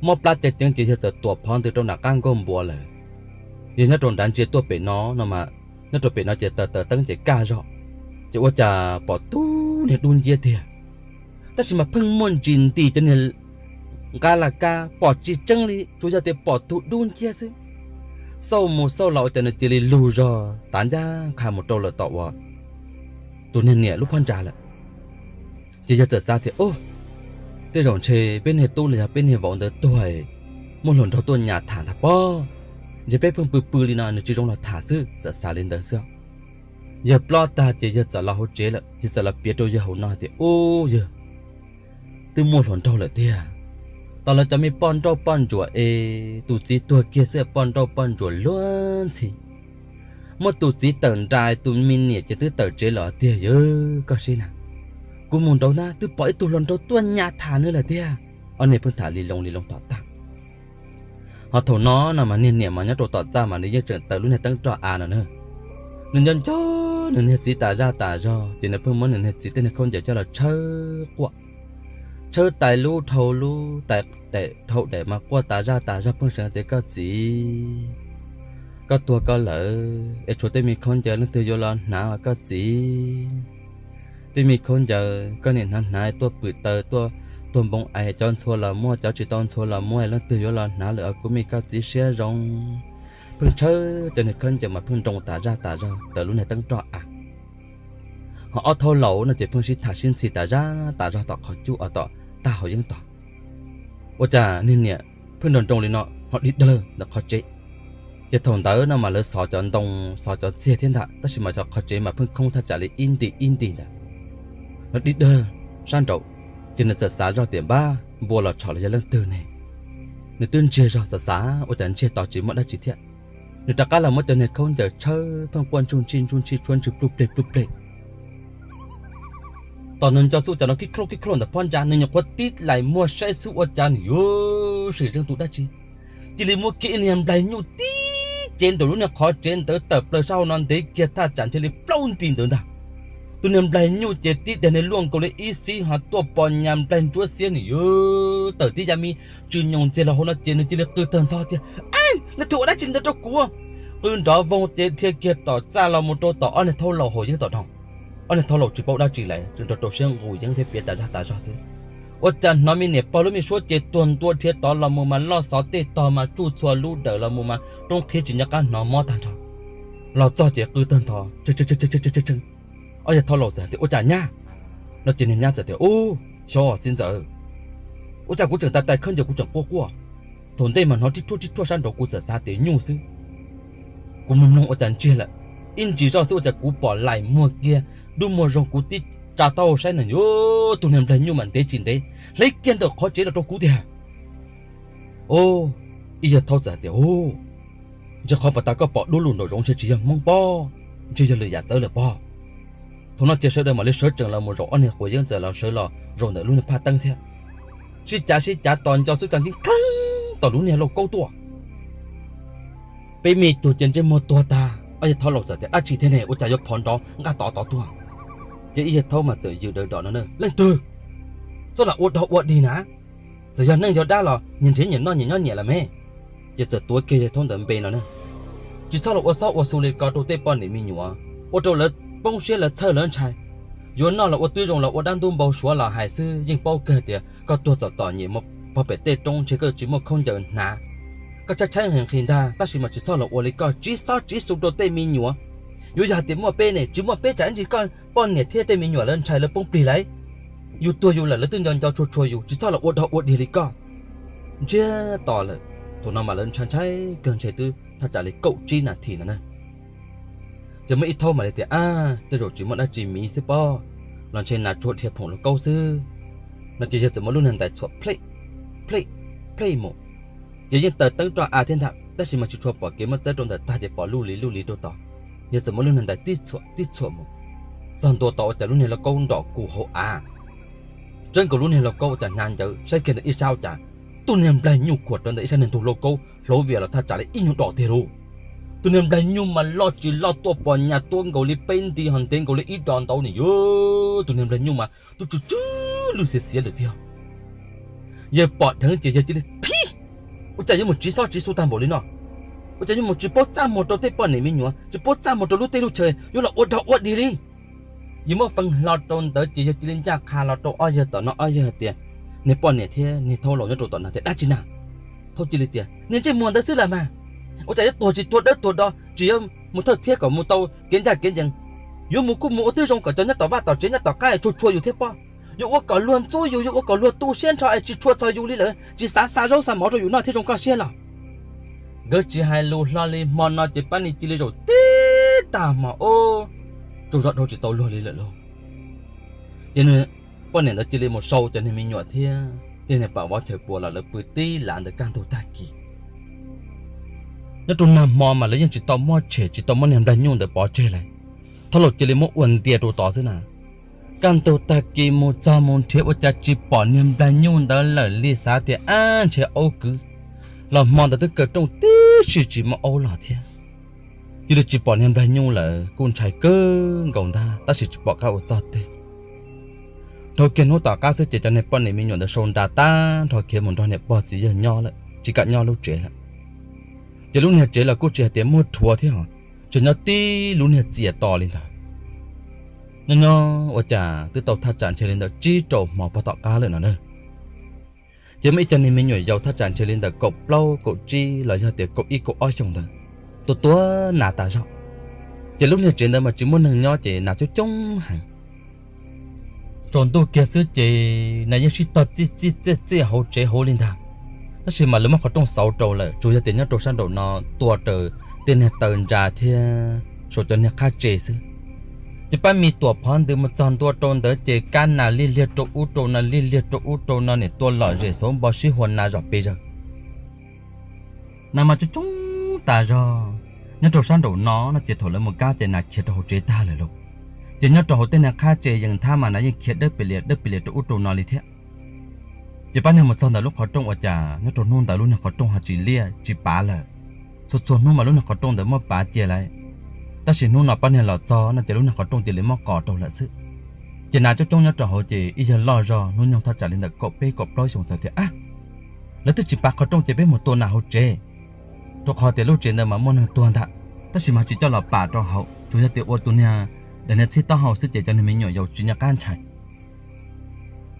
Mob plab ceev ceev ces yawg txawm tuam phov ntws rau nram qab nkauj npuas lawm. Yawg nyob rau nrad ntsia tuaj pem no no mas, nyob rau pem no ces taws taws teeb ces kaj zog, ces ua cas pom tub niag dub nciab tiag. Tab sis mas pheej muaj ntsis nti cov niag nqa las kab pom tsis tseeb li, tsuas yog tias pom tug dub nciab xwb. Xauj mus xauj los ua cas nws cia li lug zog tav ncaj qha mus rau lawm tom uas tus niag niam lub phab ntsa lawm. Ces yawg txawm xav tias, Ub, tej zaum ntshe peb niag tub los yog peb niag vauv ntawd tuag, muaj hluas nraug tuaj nyas tham ntag pob. Ntshe peb pheej pw pw li no nws tsis zoo los tham xwb, txawm xav li ntawd xwb. Yawg plob tag ces yawg txawm los hauv tsev lawm, yawg txawm los piav rau yawg hauv no hais tias, Ub, yawg, twb muaj hluas nraug lawm tiag. Tos lawv cov me poj nrauj poj ntsuam es tus txiv tuag kiag xwb poj nrauj poj ntsuam luag ntxhi. Muab tus txiv tawm nra, tus me niam ces twb tawm tsev lawm tiag. Yawg, koj sib na, kuv mus nraud na twb pom ib tug hluas nraug tuaj nyas tham nws lawm tiag. Ob niag pheej tham li loo li loo tom tag. Ho thaum no no mas niag niam mas nyob rau tom txaj mas nws yeej tseem taws lub niag teeb roj av no na. Nws nco nco nws niag txiv tas zaj tas zog ces nws pheej muab nws niag txiv tej niag khaub ncaws coj los tshawb quaj, tshawb tais lub dhau lub, tais daim dhau daim mas quaj tas zaj tas zog pheej seev tias, Koj txiv, koj tuag koj lawm es tshuav tej me khaub ncaws leej twg yuav los hnav os koj txiv? Tej me khaub ncaws koj niam hnav hnav tuaj pwm taws, tuaj tuag npoo ais, cov ntxhua los muab, cov tsis tau ntxhua los muab, leej twg yuav los hnav lawm os kuv me koj txiv siab zoo. Pheej tshawb cov niag khaub ncaws mas pheej nroo tas zaj tas zog taws lub niag teeb roj av. Ho ob thaub laus no ces pheej sib tham sib ntxhi tas zaj tas zog tom qhov cub uas tom tag haus yeeb tog. Ua cas niag niam pheej nroo nroo li no ho dig dawg ntawm qhov tsev. Ces thaum ntawd no mas lawv xov cov ntoo xov cov txiag thiab ntag, tab sis mas cov qhov tsev mas pheej khoob thaj tsam li ib nti ib nti ntawd. Lawv dig dawg sab nraud, ces nws txawm xav zoj tias, Npab, npua los tshom los yog leej twg ne? Nws twb ntsiag zog xav xav ua cas ntsiag to tsis muaj dab tsi thiab. Nws rov qab los muab cov niag khaub ncaws tshawb pheej quaj ntsuj ntshij ntsuj ntshij tshuab ntswg pluj pleg pluj pleg. Tos nws nco xwb cas no kib khlauj kib khlauj ntawm phab ntsa, nws nyuam qhuav tib lais muag saib xwb ua cas nws yuav sim zeej tus dab tsi. Cia li muab kiag ib niag nplaig nyuj tib cev nraum lub niag qhov tsev ntawd tawm plaws sab hauv no ntev kiag thaj tsam ntshe li plaub nti ntawd ntag. Tus niag nplaig nyuj ces tib daig niag luaj nkaus li ib xib ho tuaj pos nyas nplaig ntsuab xiab nws yuav tawm tib yam me tsw nyoos ntxiag los hauv no ces nws cia li qw tawg ntho tias, Leej twg ua dab tsi li ntawd rau kuv? Qw nrov voog ces dhia kiag tom txaj los mus rau tom ob niag thaub laus haus yeeb tom no. Ob niag thaub laus tsis paub dab tsi lawm, tseem rau rau siab nqus yeeb thiab piav tas zaj tas zog xwb. Ua cas hnov me niam pog lub me suab ces tuag ntua dhia tod los mus mas loj xov tej tog mas tsuj txhua lub dawm los mus mas roob qhib tsis nco qab hnov mob tag nrho. Los txog ces qw tawg ntho, Ob yawg thaub laus txawm tias, Ua cas nyab? No ces niag nyab txawm tias, Ub, xyov txiv ntxawm, ua cas kuv tseem tais tais khaub ncaws kuv tseem quaj quaj. Thaum ntej mas hnov rib rhuaj rib rhuaj sab nraud kuv txawm xav tias nyuj xwb. Kuv mus mloog ua cas ntsiag lawm, ib ntsis zoj xwb ua cas kuv pom laim muag kiag, dub muag zoo kuv tib tsa taub hau saib na yuav tus niag nplaig nyuj mas ntev tsis ntev hle kiag ntawm qhov tsev los rau kuv tiag. Ub, ib yawg thaub txawm tias, Ub, ntshe qhov pas tas koj pom dub lug nraum zoov ntshe tsis yog Hmoob pob, ntshe yog lwm yam txawv lawm pob. Thaum no ces sawv daws mam li sawv tsees los mus zaum ob niag quav yeeb txawm los sawv los zaum ntawm lub niag phaj teeb thiab. sib cav sib cav tos nco xwb, kab tib kheeb tom lub niag lauj kaub tuaj. Peb me tug cia ntsej muag tuag tag, ob yawg thaub laus txawm tias, dab tsi thiab ne, ua cas yuav phov nrov nqaj tod tod tuag? Ces ib yawg thaub mas txawm yws daws dom no, leej twg? Txhob lam ua dog ua dig na, txawm yog neeg yog dab los nyias nrhiav nyias noj nyias nyob nyias lawm me. Ces txawm tuav kiag yawg thaub ntawd npe no na. Tsis txhob los ua xob ua xu li ko rau tej poj niam me nyuam, ua rau lawv poob siab lawv txhawj lawv ntshai. Yuav noj los ua twb zoo los ua dab ntub npau suav los hais xwb, yeej paub kawg tias koj tuag txom txom nyem mus pog pem tej roob ntshe koj tsis muaj khaub ncaws hnav. Koj tshaib tshaib nqhis nqhis ntag, tab sis mas tsis txhob los ua li koj, tsiv xob tsiv xu rau tej me nyuam. Yuav yog tias muaj peb ne, tsis muaj peb tsam ib ntsis koj poj niam thiab tej me nyuam lawv ntshai lawv poob plig lauj. Yus tuag yus lawm lawv twb nco nco tshua tshua yus, tsis txhob los ua dog ua dig li koj. Ntsiag to lawm, thaum no mas lawv ntshai ntshai kawg, ntshe twb thaj tsam li kaum tsib nas this no na. Ces muaj ib thaub mam li tias, ab, tej zaum tsis muaj dab tsi miv xwb pob, los ntshe nas tsuag dhia phoom lauj kaub xwb no. Ces yawg txawm muab lub niag ntais txhuam plhej plhej plhej mus. Ces yeej taws teeb roj av thiab ntag, tab sis mas tsis tshua pom kev, muab txawb rau ntawm tag ces pom luj li luj li rau tod. Yawg txawm muab lub niag ntais tib txhuam tib txhuam mus, txog ntua tod ua cas lub niag lauj kaub nrom kus hauv av. Tseeb nkaus lub niag lauj kaub ua cas hnyav ncawv, saib kiag ntawm ib sab ua cas tus niag nplaig nyuj kuam rau ntawm ib sab niag ntug lauj kaub, hlauv vias los thaj tsam li ib nyuag dom tiag lauj. Tus niag nplaig nyuj mas loj tsis loj tuaj pos nyas tuab nkaus li peb nti ho ntev nkaus li ib dos ntau ni yog. Tus niag nplaig nyuj mas twb tsw tsw lwj xiav xiav lawm tiag. Yawg pom dheev ces yawg cia li phib, ua cas yuav mus tsiv xob tsiv xu tag npaum li no? Ua cas yuav mus tsis paub txaj muag rau tej poj niam me nyuam, tsis paub txaj muag rau lub teb lub chaw, yuav los ua dog ua dig li? Yawg muab feej hlo rau ntawd ces yawg cia li ncaj qha los rau ob yawg tom no, ob yawg hais tias, niag poj niam thiab niag thaub laus nyob rau tom no tias, dab tsi na? Thaub cia li tias, niag ntsej muag ntawd xwb las mas, ua cas yuav tuag tsis tuag dawb tuag do, tsis yuav mus thawj txhiab kom mus tau kev ncaj kev ncees. Yuav mus kuj mus ua twb zoo kom cov nyob tom vaj tom tsev nyob tom qab tshua tshua yus thiab pob. Yuav ua kom luag ntxub yus, yuav ua kom luag tu siab nrho es tsis tshua txog yus li lawm, tsis xav xa zaub xa mov rau yus noj thiab zoo koj siab los? Nkawd tsis hais lus hlo li, hmo no ces pab ni cia li zaum tib tag hmo ub, tsaug zog dhau tsis tau luag li lawm lauj. Ces poj niam ntawd cia li mus sau cov niag me nyuam thiab tej niag pam vov chaw pua los lawv pw tib lav ntawm kaj ntug tag kis. Nyob rau nag hmo mas lawv yeej tsis tau muab tshem, tsis tau muab niag nplaig nyuj ntawd pov tseg lawm. Thaub laus cia li muab ua ntias rau tod xwb na. Kaj ntug tag kis mus txog mus nrhiav ua cas tsis pom niag nplaig nyuj ntawd lawm li, xav tias ab ntshe aub kwv, los hmo ntawd twb kaw rooj tib si tsis muaj aub los thiab. Cia li tsis pom niag nplaig nyuj lawm, kuj ntshai kawg nkaus ntag tab sis tsis pom qab ua txog twg. Dhau kiag hnub tom qab xwb ces cov niag poj niam me nyuam ntawd sau nra tag nrho khiav mus nrog niam pog txiv yawg nyob lawm, tsis kam nyob lub tsev lawm. Ces lub niag tsev los kuj tsis hais tias muaj rhuav thiab ho, tsuas nyob tib lub niag txias to li ntawd. Nyob nyob ua cas twb tau thaj tsam ntshe li ntawm tsib rau hmo pog tom qab lawm no na. Ces muaj ib co niag me nyuam yaus thaj tsam ntshe li ntawm kaum plaub kaum tsib los yog tias kaum ib kaum ob xyoos ntawd, tuaj tua nas tas zog. Ces lub niag tsev ntawd mas tsis muaj neeg nyob ces nas coob coob heev. Tsaus ntuj kiag xwb ces nas yeej sib tog txij txij txij txij hauv tsev hauv li ntag. Tab sis mas lawv muab qhov rooj xauv rau lawm, tsuas yog tias nyob rau sab nraum no tua raws tej niag taw ntsa thiab saum cov niag qab tse xwb. Ces pab me tuam phov ntws mus txog ntua rau ntawd ces kab nas lig liag rau ub rau no, lig liag rau ub rau no, niam tua lom zem xauv npo sib hua nas zom pes zaws. Nas mas coob coob tas zog. Nyob rau sab nraum no no ces thaum lawv mus kab ces nas khiav rau hauv tsev tag lawm lauj. Ces nyob rau hauv tej niag qab tse yees nthab mas nas yeej khiav dawb pes lias dawb pes lias rau ub rau no li thiab. Ces pab niag mus txog ntawm lub qhov rooj ua cas nyob rau hnub ntawd lub niag qhov rooj ho tsis liaj tsis pav lawm. Txhua txhua hnub mas lub niag qhov rooj ntawd muab pav cia lawm, tab sis hnub no pab niag los txog no ces lub niag qhov rooj cia li muab qos rau lawm xwb. Ces nas coob coob nyob rau hauv ces ib yawg loj zog hnub nyoog thaj tsam li ntawm kaum peb kaum plaub xyoos txawm tias, ab, lawv twb tsis pav qhov rooj ces peb mus tua nas hauv tsev, rau qhov tias lub tsev ntawd mas muaj neeg tuag ntag, tab sis mas tsis coj los pam rau hauv, tsuas yog tias ua tus niag daim niag txhib taub hau xwb ces cov niag me nyuam yaus tsis nco qab ntshai.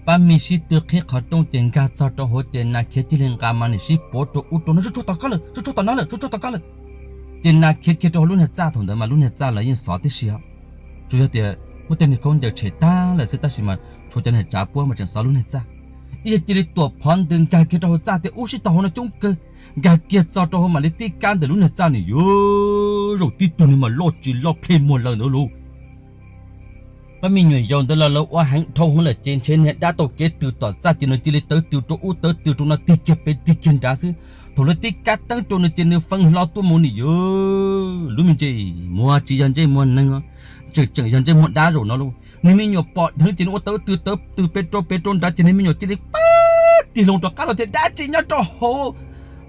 Pab me sib tw qhib qhov rooj ces nkag txog rau hauv ces nas khiav cia li nqa mas nim sib puav rau ub rau no, tsuag tsuag tom koj lawm, tsuag tsuag tom no lawm, tsuag tsuag tom koj lawm. Ces nas khiav kiag rau hauv lub niag txaj, thaum ntawd mas lub niag txaj lawv yeej xov tib si os, tsuas yog tias muab tej niag khaub ncaws tshem tag lawm xwb, tab sis mas tshuav cov niag tsav puab mas tseem xov lub niag txaj. Ib yawg cia li tuam phov ntws nkag kiag rau hauv txaj tias ub sib tog hauv no coob kawg, nkag kiag txog rau hauv mam li tib kab ntawm lub niag txaj nim yuav zaum tib tug niag mas loj tsis loj plhe muag lawm ntawd lauj. Pab me nyuam yaus ntawd los lawv ua heev dhau hwv lawm ces ntshe niag dab tau kev tws tom txaj ces nws cia li tawv tws rau ub tawv tws rau no tig kiag pem tig kiag nrad xwb. Thaum lawv tib kab teeb rau nws ces nws feej hlo tuaj mus nim yuav lub me ntsej muag tsis yog ntsej muag neeg, tseem tseem yog ntsej muag dab zaum no lauj. Niag me nyuam pom dheev ces nws ua tawv tws tawv tws pem rau pem rau nrad ces niag me nyuam cia li pab tig hlo rov qab los tias dab tsi nyob rau hauv.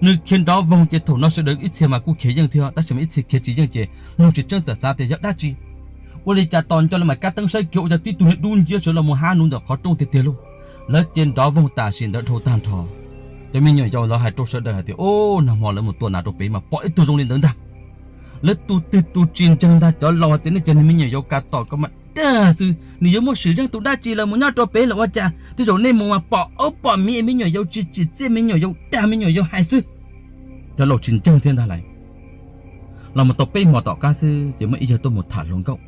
Nws khiav nrov voog ces thaum no sawv daws ib txhia mas kuj khiav yeej thiab tab sis mas ib txhia khiav tsis yeej ces mloog tsis tseeb txawm xav tias yog dab tsi. Ua li cas tos nco lawv mam kab teeb saib kiag ua cas tib tug niag dub nciab sawv los mus hab nuv ntawm qhov rooj tiag tiag lauj. Lawv ces nrov voog tam sim ntawd dhau tag nrho. Cov me nyuam yaus lawv hais rau sawv daws hais tias, Ub, nag hmo lawv mus tua nas rau pem mas pom ib tug zoo li ntawd ntag. Lawv tus twg tus tsis ntseeg ntag, cov laus hais tias, Nej cov niag me nyuam yaus ka tom ko mas dag xwb, nws yuav muaj sim zeej tus dab tsi los mus nyob rau pem los ua cas, tej zaum nej mus mas pom aub pom miv, me nyuam yaus tsis tsim txiaj, me nyuam yaus dag, me nyuam yaus hais xwb. Cov laus tsis ntseeg thiab ntag lauj. Los mus tau peb hmo tom qab xwb ces muaj ib yawg tuaj mus tham hluas nkauj.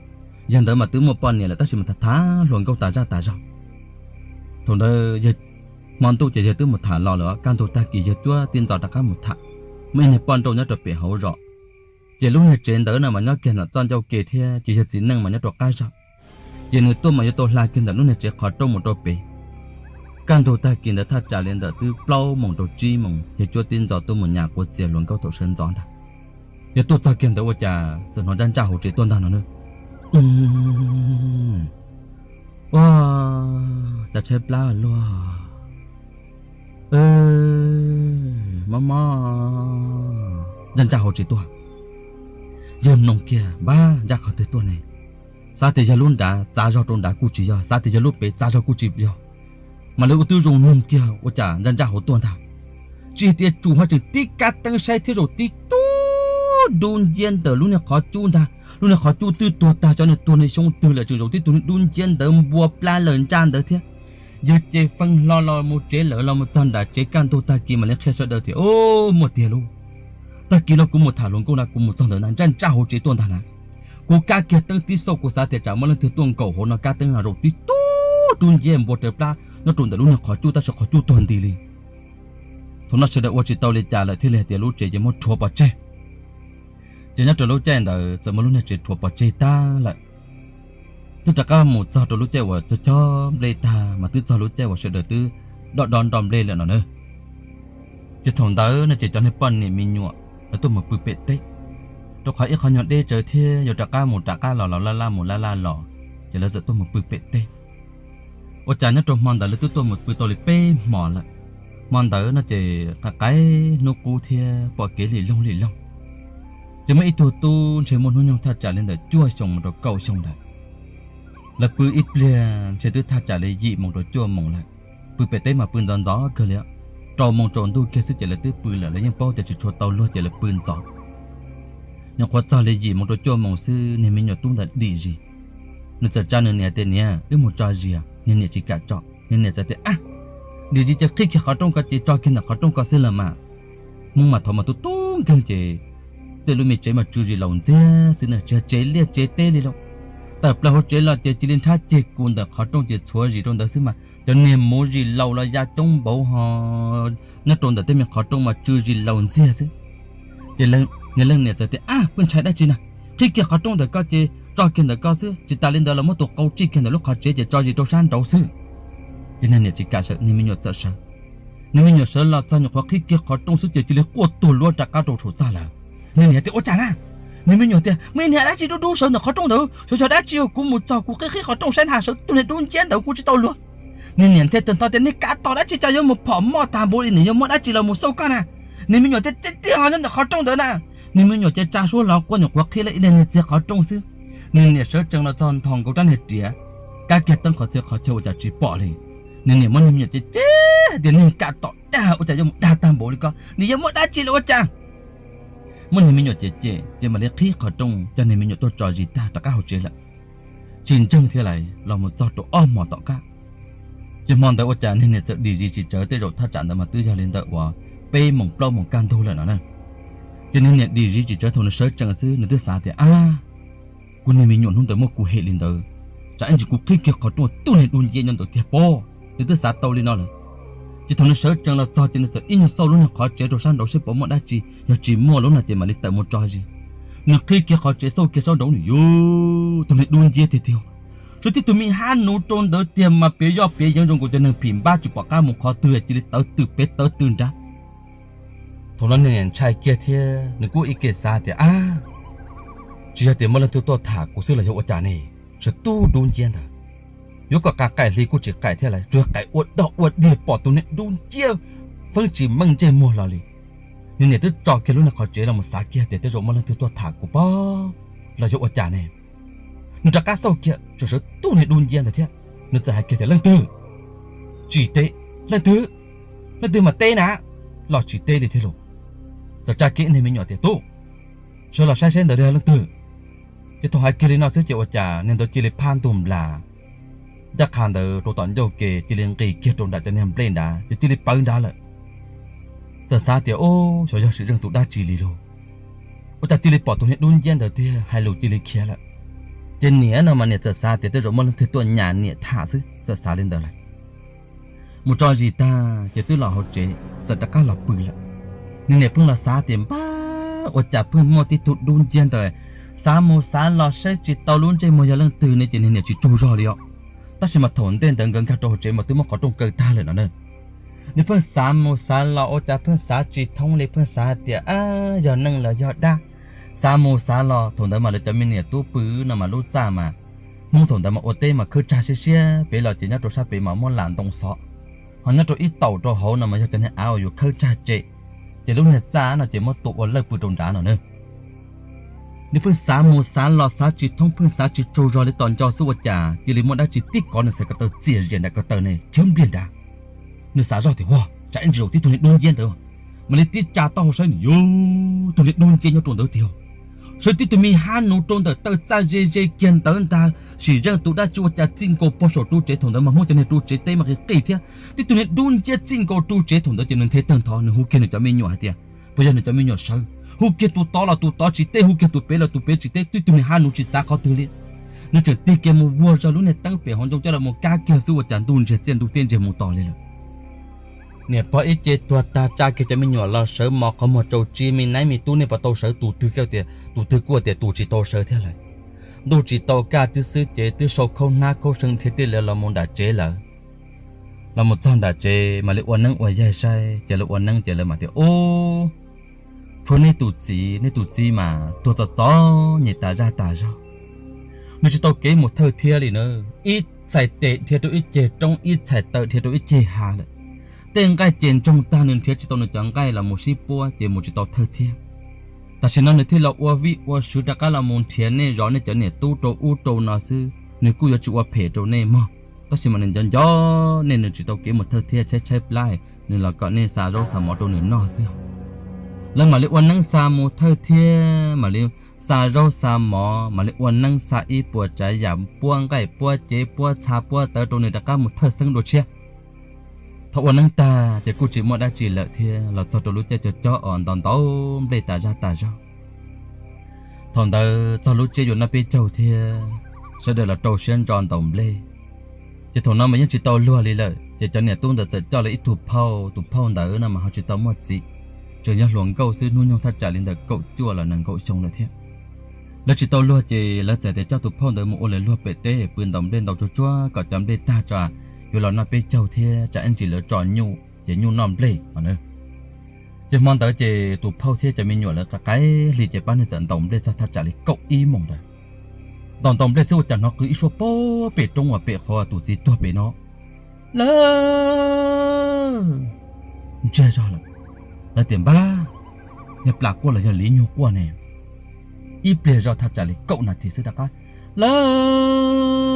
Yawg ntawd mas twb muaj poj niam lawm tab sis mas tham tham hluas nkauj tas zaj tas zog. Thaum ntawd yawg, hmo ntuj ces yawg twb mus tham los lawm, kaj ntug tag kis yawg cuab tij ntxov rov qab mus tham. Muaj ib niag poj nrauj nyob rau pem hauv zos, ces lub niag tsev ntawd no mas nyob kiag ntawm txoj ncauj ke thiab ces yawg txiv neej mas nyob rau qab zog. Ces nws tuaj mas yuav tau hla kiag ntawm lub niag tsev qhov rooj mus rau pem. Kaj ntug tag kis ntawd thaj tsam li ntawm twb plaub moos rau tsib moos, yawg cuab tij ntxov tuaj mus nyas quav txias hluas nkauj thaum sawv ntxov ntag. Yawg tuaj txog kiag ntawd ua cas txawm hnov ntsaj ntsaj hauv tsev tuaj ntag no na. Ua cas tshaib plab luaj, mob mob, ntsaj ntsaj hauv tsev tuaj. Yawg mloog kiag, Npab, ntsaj qhov twg tuaj ne? Xav tias yog lub nrad, txav zog rau nrad kuj tsis yog, xav tias yog lub pem, txav zog kuj tsis yog. Mas lawv ua twb zoo mloog kiag ua cas ntsaj ntsaj hauv tuaj ntag. Tsis tias tsum ho tseem tib kab teeb saib thiab zaum tib tug dub nciab ntawm lub niag qhov cub ntag. Lub niag qhov cub twb tuag tag, xyov nws tuag nws xyoo twg lawm, tseem zaum tib tug niag dub nciab ntawd npua plab lawm ntsaj ntawd thiab. Yawg ces feej hlo los mus tsev lawm, los mus txog nram tsev kaj ntug tag kis mam li qhia sawv daws tias, Ub, muaj tiag lauj. Tag kis no kuv mus tham hluas nkauj na, kuv mus txog ntawd na ntsaj ntsaj hauv tsev tuaj ntag na. Kuv kab kiag teeb tib xauj, kuv xav tias tsam muaj leej twg tuaj nkaum hauv no, kab teeb no zaum tib tug dub nciab npua raws plab nyob rau ntawm lub niag qhov cub tab sis qhov cub tuag nti li. Thaum no sawv daws ua tsis tau li cas lawm thiaj li hais tias lub tsev ces muab rhuav pov tseg. Ces nyob rau lub caij ntawd txawm muab lub niag tsev rhuav pov tseg tag lawm. Twb rov qab mus txog rau lub caij uas cog cog nplej tag mas twb txog lub caij uas sawv daws twb dob dob nroj nplej lawm no na. Ces thaum ntawd no ces cov niag poj niam me nyuam lawv tuaj mus pw pem teb, rau qhov ib qho nyuag deb tsawv thiab yuav rov qab mus rov qab los los laj laj mus laj laj los, ces lawv txawm tuaj mus pw pem teb. Ua cas nyob rau hmo ntawd lawv twb tuaj mus pw tau li peb hmo lawm. Hmo ntawd no ces qaim qaim hnub qub thiab pom kev lim loog lim loog. Ces muaj ib tug tub ntshe muaj hnub nyoog thaj tsam li ntawm cuaj xyoo mus rau kaum xyoo ntawd, lawv pw ib pliag ntshe twb thaj tsam li yim moos rau cuaj moos lawm. Pw pem teb mas pw ntxov ntxov kawg li, rau moos tsaus ntuj kiag xwb ces lawv twb pw lawm, lawv yeej paub tias tsis tshua tau luag ces lawv pw ntxov. Nyuam qhuav txog li yim moos rau cuaj moos xwb niag me nyuam tub ntawd dim zis. Nws txawm tsa nws niam tias, Niam, wb mus tso zis. Niag niam tsis kam tso, niag niam txawm tias, Ab, dim zis ces qhib kiag qhov rooj ko ces tso kiag ntawm qhov rooj ko xwb los mas. Hmoob mas thaum mas tub tub nkeeg ces tej lub me tsev mas tsw zis laus ntxiag xwb na, tsis yog tsev liaj tsev teb li lauj. Tawm plaws hauv tsev los ces cia li nrhab ceg kus ntawm qhov rooj ces txhuav zis rau ntawd xwb mas cov niag muv zis laus los ya coob npaum ho nyob rau ntawm tej me qhov rooj mas tsw zis laus ntxiag xwb. Ces niag leej niam txawm tias, Ab, pheej ntshai dab tsi na, qhib kiag qhov rooj ntawm ko ces tso kiag ntawm ko xwb, tsis tas li ntawd los muab tus qau tsij kiag ntawm lub qhov tsev ces tso zis rau sab nraud xwb. Ces niag niam tsis kam sawv, niag me nyuam txawm sawv. Niag me nyuam sawv los txog nyuam qhuav qhib kiag qhov rooj xwb ces cia li quaj tuag luab rov qab rau saum txaj lawm. Niag niam tias, Ua cas na? Niag me nyuam tias, Muaj ib niag dab tsi dub dub sawv ntawm qhov rooj ntawd, xyov yog dab tsi, kuv mus txog kuv qhib qhib qhov rooj saib na sawv tib tug niag dub nciab ntawd kuv tsis tau luag. Niag niam thiaj tawm ntho tias, Niag kav tom dab tsi cas yuav mus phom moj tag npaum li, nws yuav muaj dab tsi los mus xauj koj na? Niag me nyuam tias, Tiag tiag ho nyob ntawm qhov rooj ntawd na. Niag me nyuam ces tsa suab los quaj nyuam qhuav qhib lawm ib daim niag txiag qhov rooj xwb. Niag niam sawv tsees los txog nthos nkaus rab niag riam, kab kiag teeb qhov txhia qhov chaw ua cas tsis pom li. Niag niam muab niag me nyuam ces cem tias, Niag kav tom dag, ua cas yuav mus dag tag npaum li koj, nws yuav muaj dab tsi los ua cas? Muab niag me nyuam cem cem ces mam li qhib qhov rooj coj niag me nyuam tuaj tso zis tag rov qab hauv tsev lawm. Tsis ntseeg thiab lais los mus txog rau ob hmos tom qab, ces hmo ntawd ua cas niag niam txawm dim zis tsis tsawv, tej zaum thaj tsam ntawd mas twb yog li ntawm uas peb moos plaub moos kaj ntug lawm no na. Ces niag niam dim zis tsis tsawv, thaum nws sawv tsees xwb nws twb xav tias, Ab, kuv niag me nyuam hnub ntawd muab kuv hem li ntawd, tsam ib ntsis kuv qhib kiag qhov rooj tib tug niag dub nciab nyob ntawd tiag pob. Nws twb xav tau li no lawm. Ces thaum nws sawv tsees los txog ces nws txawm ib nyuag xauj lub niag qhov tsev rau sab nraud seb puas muaj dab tsi, yog tsis muaj lub no ces mam li tawm mus tso zis. Nws qhib kiag qhov tsev xauj kiag sab nraud nws yuav tus niag dub nciab tiag tiag, sawv tib tug me hab nuv rau ntawd tiag mas piav yoj piav yeev zoo nkaus cov neeg phim npab tsis pom qab mus qhov twg cia li tawv twm pem tawv twm nrad. Thaum no niag niam ntshai kiag thiab nws kuj ib ke xav tias, Ab, tsis yog tias muaj leej twg tuaj tham kuv xwb los yog ua cas ne? Sawv tib tug dub nciab ntawd. Yuav kom qaim hli kuj tsis qaim thiab lawm, tsuas qaim ua dog ua dig pom tus niag dub nciab feeb tsis meej ntsej muag los li. Nws niam twb tso kiag lub niag qhov tsev los mus xav kiag tias tej zaum muaj leej twg tuaj tham kuv pob los yog ua cas ne. Nws rov qab xauj kiag tseem sawv tus niag dub nciab ntawd thiab. Nws txawm hais kiag tias, Leej twg? Tsis teb. Leej twg? Leej twg mas teb na. Los tsis teb li thiab lauj. Txawm tsa kiag ib niag me nyuam tias, Tub, sawv los saib seb ntawd yog leej twg. Ces thaum hais kiag li no xwb ces ua cas niag ntawd cia li phab ntug nplas, ncaj qha ntawd rau tom ncauj ke cia li nqis kiag rau nram cov niag nplej nrad ces cia li pawv nrad lawm. Txawm xav tias, Ub, xyov yog sim zeej tus dab tsi li lauj, ua cas cia li pom tus niag dub nciab ntawd tiag, hais lus cia li khiav lawm. Ces niam no mas niam txawm xav tias tej zaum muaj leej twg tuaj nyas niam tham xwb, txawm xav li ntawd lawm. Mus tso zis tag ces twb los hauv tsev, txawm rov qab los pw lawm. Nws niam pheej los xav tias, Npab, ua cas pheej muaj tib tug dub nciab ntawd, xav mus xav los saib tsis tau lub ntsej muag yog leej twg ne, ces nws niam tsis tsaug zog li os. Tab sis mas thaum ntej ntawd nkawd nkag rau hauv tsev mas twb muab qhov rooj kaw tag lawm no na. Nws pheej xav mus xav los ua cas pheej xav tsis thoob li, pheej xav hais tias, Ab, yog neeg los yog dab? Xav mus xav los, thaum ntawd mas lawv cov me niam tub pw no mas lub txaj mas, Hmoob thaum ntawd mas ua teb mas khawb tsag siab siab, pem los ces nyob rau sab pem mas muab lam ntoo xov, ho nyob rau ib taum rau hauv no mas yog cov niag av uas yus khawb tsag tsem, ces lub niag txaj no ces muab tua ua lawj pw rau nrad no na. Nws pheej xav mus xav los xav tsis thoob, pheej xav tsis tsaug zog li, tos nco xwb ua cas cia li muaj dab tsi tib kov nws xaiv ko taw txias zias nram ko taw ne chwb npliag nrad. Nws xav zoj tias, Ua, tsam ib ntsis zaum tib tug niag dub nciab ntawd. Mam li tib tsa taub hau saib nws, yog tus niag dub nciab nyob rau ntawd tiag. Sawv tib tug me hab nus rau ntawm taw txaj ze ze kiag ntawd ntag, sim zeej tus dab tsi ua cas txij nkaus pog saum ru tsev. Thaum ntawd mas Hmoob cov niag ru tsev teb mas qis qis thiab. Tib tug niag dub nciab txij nkaus ru tsev, thaum ntawd ces nws nthe tawg ntho, nws hu kiag nws cov me nyuam hais tias, Puas yog nws cov me nyuam sawv? Hu kiag tus tod los tus tod tsis teb, hu kiag tus pem los tus pem tsis teb, tib tug niag hab nus tsis txav qhov twg li. Nws tseem tig kiag mus vuag zog lub niag teeb pem hauv ncoo coj los mus kab kiag xwb ua cas ntuj ntsiag txiaj ntuj tiaj ntsiag mus tos li lawm. Niam pog ib ce tuag tag tsa kiag cov me nyuam los sawv mos qhov muag tsau tsi, me naib me tub nej puas tau sawv, tus twg kuj tias, tus twg kuj tias tus tsis tau sawv thiab lawm. Ntuj tsis tau kaj twb xwb ces twb sau khaub hnab khaub seev nrhiav tij li los mus nram tsev lawm. Los mus txog nram tsev mam li ua neeb ua yaig saib ces lawv ua neeb ces lawv mam tias, Ub, tshuav nej tus txiv, nej tus txiv mas tuag txom txom nyem tas zaj tas zog. Nws tsis tau kev mus thawj thiab li na, ib txhais tes dhia rau ib ceg roob, ib txhais taw dhia rau ib ceg hav lawm. Tej nqaij ces ntsoog tag, nws nrhiav tsis tau nws cov nqaij los mus sib puab ces mus tsis tau thawj thiab. Tam sim no nws thiaj los ua vij ua sw rov qab los mus nrhiav nej zov nej cov niam tub rau ub rau no xwb, nws kuj yuav tsis ua phem rau nej mog. Tab sis mas nws nco nco nej, nws tsis tau kev mus thawj thiab, tshaib tshaib plab, nws los kom nej xa zaub xa mov rau nws noj xwb. Lawv mam li ua neeb xa mus thawj thiab, mam li xa zaub xa mov, mam li ua neeb xa ib puas tsav yam, puab nqaij puab cev puab txha puab tawv rau nws rov qab mus thawj xeeb dua tshiab. Thaum ua neeb tag ces kuj tsis muaj dab tsi lawm thiab, los txog rau lub caij cob cob os ntaus ntaus nplej tas zaj tas zog. Thaum ntawd txog lub tsiab yuav noj peb caug thiab, sawv daws los rau siab ntso ntaus nplej. Ces thaum no mas yeej tsis tau luag li lawm, ces cov niam tub ntawd txawm coj lawv ib tug phauj, tus phauj ntawd no mas ho tsis tau muaj txiv, tseem yog hluas nkauj xwb, hnub nyoog thaj tsam li ntawm kaum cuaj los nees nkaum xyoo lawm thiab. Lawv tsis tau luag ces lawv txawm tias coj tus phauj ntawd mus ua lawv luag pem teb pw ntaus nplej ntau tsuag tsuag kom cov nplej tag tso, yuav los noj peb caug thiab tsam ib ntsis lawv tso nyuj ces nyuj noj nplej no. Ces hmo ntawd ces tus phauj thiab cov me nyuam lawv qaim hli ces pab neeg txawm ntaus nplej txog thaj tsam li kaum ib moos ntawd. Ntaus ntaus nplej xwb ua cas hnov qw ib suab puag pem roob uas pem qhov tus txiv tuag pem no, Lawv! Ntsiag zog lawm. Lawv tias, Npab, yog plas quaj los yog li nyuag quaj ne? Ib pliag zog thaj tsam li kaum nas this xwb rov qab, Lawv!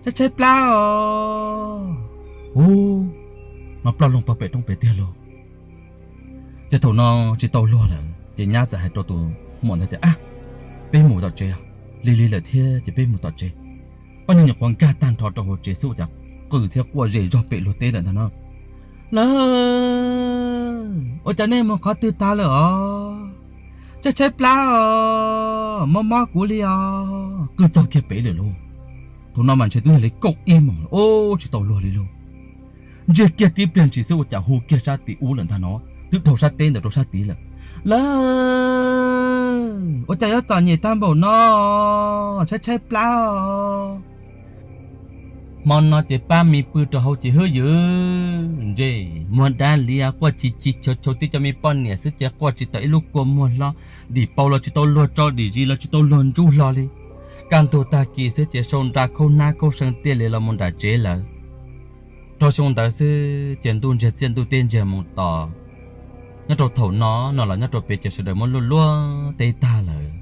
Tshaib tshaib plab os! Ub, mas ploj loo puag pem roob pem tiag lauj. Ces thaum no tsis tau luag lawm ces nyab txawm hais rau tus muam ntawd tias, Ab, peb mus tom tsev, lig lig lawm thiab ces peb mus tom tsev. Poj niag nyuam qhuav nkag tag nrho rau hauv tsev xwb ua cas qw thiab quaj zej zog pem luag teb lawm ntag no, Lawv! Ua cas nej mus qhov twg tag lawm os? Tshaib tshaib plab os, mob mob kuv li os! Qw txog kiag pem lawm lauj. Thaum no mas ntshe twb yog li kaum ib moos lawm, ub, tsis tau luag li lauj. Ntsiag kiag tib pliag ntsis xwb ua cas hu kiag sab tim ub lawm ntag no, twb dhau sab teb ntawd rau sab tid lawm, Lawv! Ua cas yuav txom nyem tag npaum no, tshaib tshaib plab os! Hmo no ces pab me pw rau hauv ces hwb ywm ntsej muag dab liab quaj chis chis chau chau, tib cov me poj niam xwb ces quaj tsis tau ib lub kua muag hlo, dim paus los tsis tau luag tso, dim zis los tsis tau luag ntsub hlo li. Kaj ntug tag kis xwb ces sau nra khaub hnab khaub seev tiaj li los mus nram tsev lawm. Dhau xyoo ntawd xwb ces ntuj ntsiag txiaj ntuj teb ntsiag mus tos. Nyob rau thaum no no los nyob rau pem ces sawv daws muab luaj luaj teb tag lawm.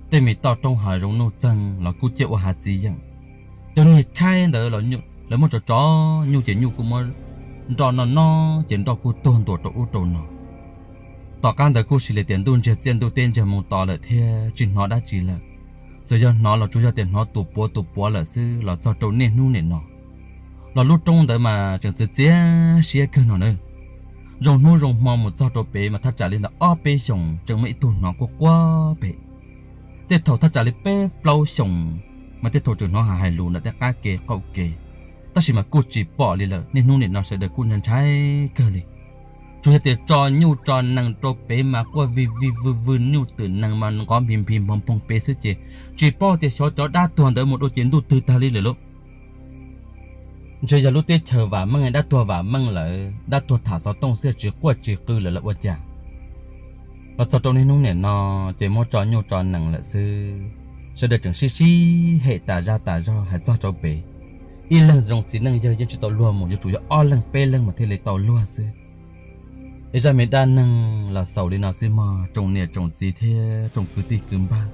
Tej me toj roob hav zoov nuj txeeg los kuj ciaj ua hav txiv yeem. Cov niag khaib ntawd lawv muab tso tso nyuj ces nyuj kuj muab nroj noj noj ces nroj kuj tuag ntuas rau ub rau no. Tom qab ntawd kuj sis li tias ntuj ntsiag txiaj ntuj teb ntsiag mus tos lawm thiab tsis hnov dab tsi lawm. Txawm yog hnov los tsuas yog tias hnov tus puav tus puav lawm xwb los txog rau niaj hnub nim no los lub roob ntawd mas tseem txias txias siab kawg no na. Zoo hnub zoo hmo mus txog rau pem mas thaj tsam li ntawm ob peb xyoos tseem muaj ib tug hnov quaj quaj pem. Tej thaum thaj tsam li peb plaub xyoos mas tej thaum tseem hnov hais lus ntawm tej qab ke qaum ke, tab sis mas kuj tsis pom li lawm. Niaj hnub nim no sawv daws kuj ntshai ntshai kawg li. Tsuas yog tias tso nyuj tso nees rau pem mas quaj vij vij vwj vwj nyuj twm nees mas nqov nphi nphi nphoov nphoov pem xwb ces tsis paub tias xyov cov dab tuag ntawd mus dua ces ntuj twg tag li lawm lauj. Ntshe yog lub teb chaws vam meej dab tuag vam meej lawm, dab tuag tham xov tooj xwb tsis quaj tsis qw lawm los ua cas. Los txog rau niaj hnub nim no ces muab tso nyuj tso nees lawm xwb, sawv daws tseem sib sib hem tas zaj tas zog hais txog rau pem. Ib leeg zoo txiv neej yawg yeej tsis tau luag mus, yuav tsum yog ob leeg peb leeg mas thiaj li tau luag xwb. Es zaj me dab neeg los xaus li no xwb mog tsoom niam tsoom txiv thiab tsoom kwv tij kwv npawg.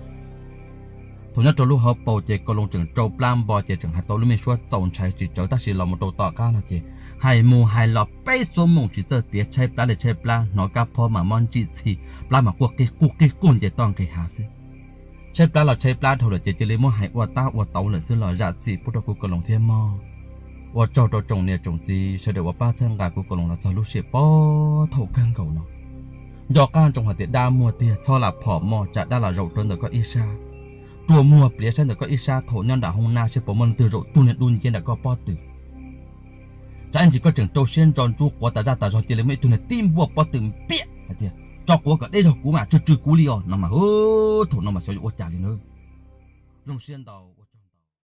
Thaum nyob rau lub hauv paus ces Kaus Loos tseem rau plab npo ces tseem hais tau lub me suab txaus ntshai tsis tsawg, tab sis los mus rau tom qab no ces hais mus hais los peb xuab moos tsis txawj tiav, tshaib plab li tshaib plab, hnov kab phob mas mob ntsim txhij, plab mas quaj qig quj qig quj nce toj nqis hav xwb. Tshaib plab los tshaib plab dhau lawm ces cia li muab hais ua tab ua tauv lawm xwb los zam txim pub rau kuv Kaus Loos thiab mog. Ua tsaug rau tsoom niam tsoom txiv sawv daws uas pab txhawb nqa kuv Kaus Loos los txog lub sij hawm puag thaum kawg nkaus no. Nco qab ntsoov hais tias dab muag tiag txhob lam phom mog, tsam dab los zaum rau ntawm koj ib sab. Rua muag pliav saib ntawm koj ib sab, thaum nyob nram hoob nab saib puas muaj leej twg zaum tug niag dub nciab nram koj pob tw. Tsam ib ntsis koj tseem rau siab ntso ntsub quav tas zaj tas zog cia li muaj ib tug niag tib npuaj pob tw npiaj hais tias tso quav kom deb zog kuv mas tsw tsw kuv li os no mas, thaum no mas xyov yuav ua cas li na. Zoo siab ntau.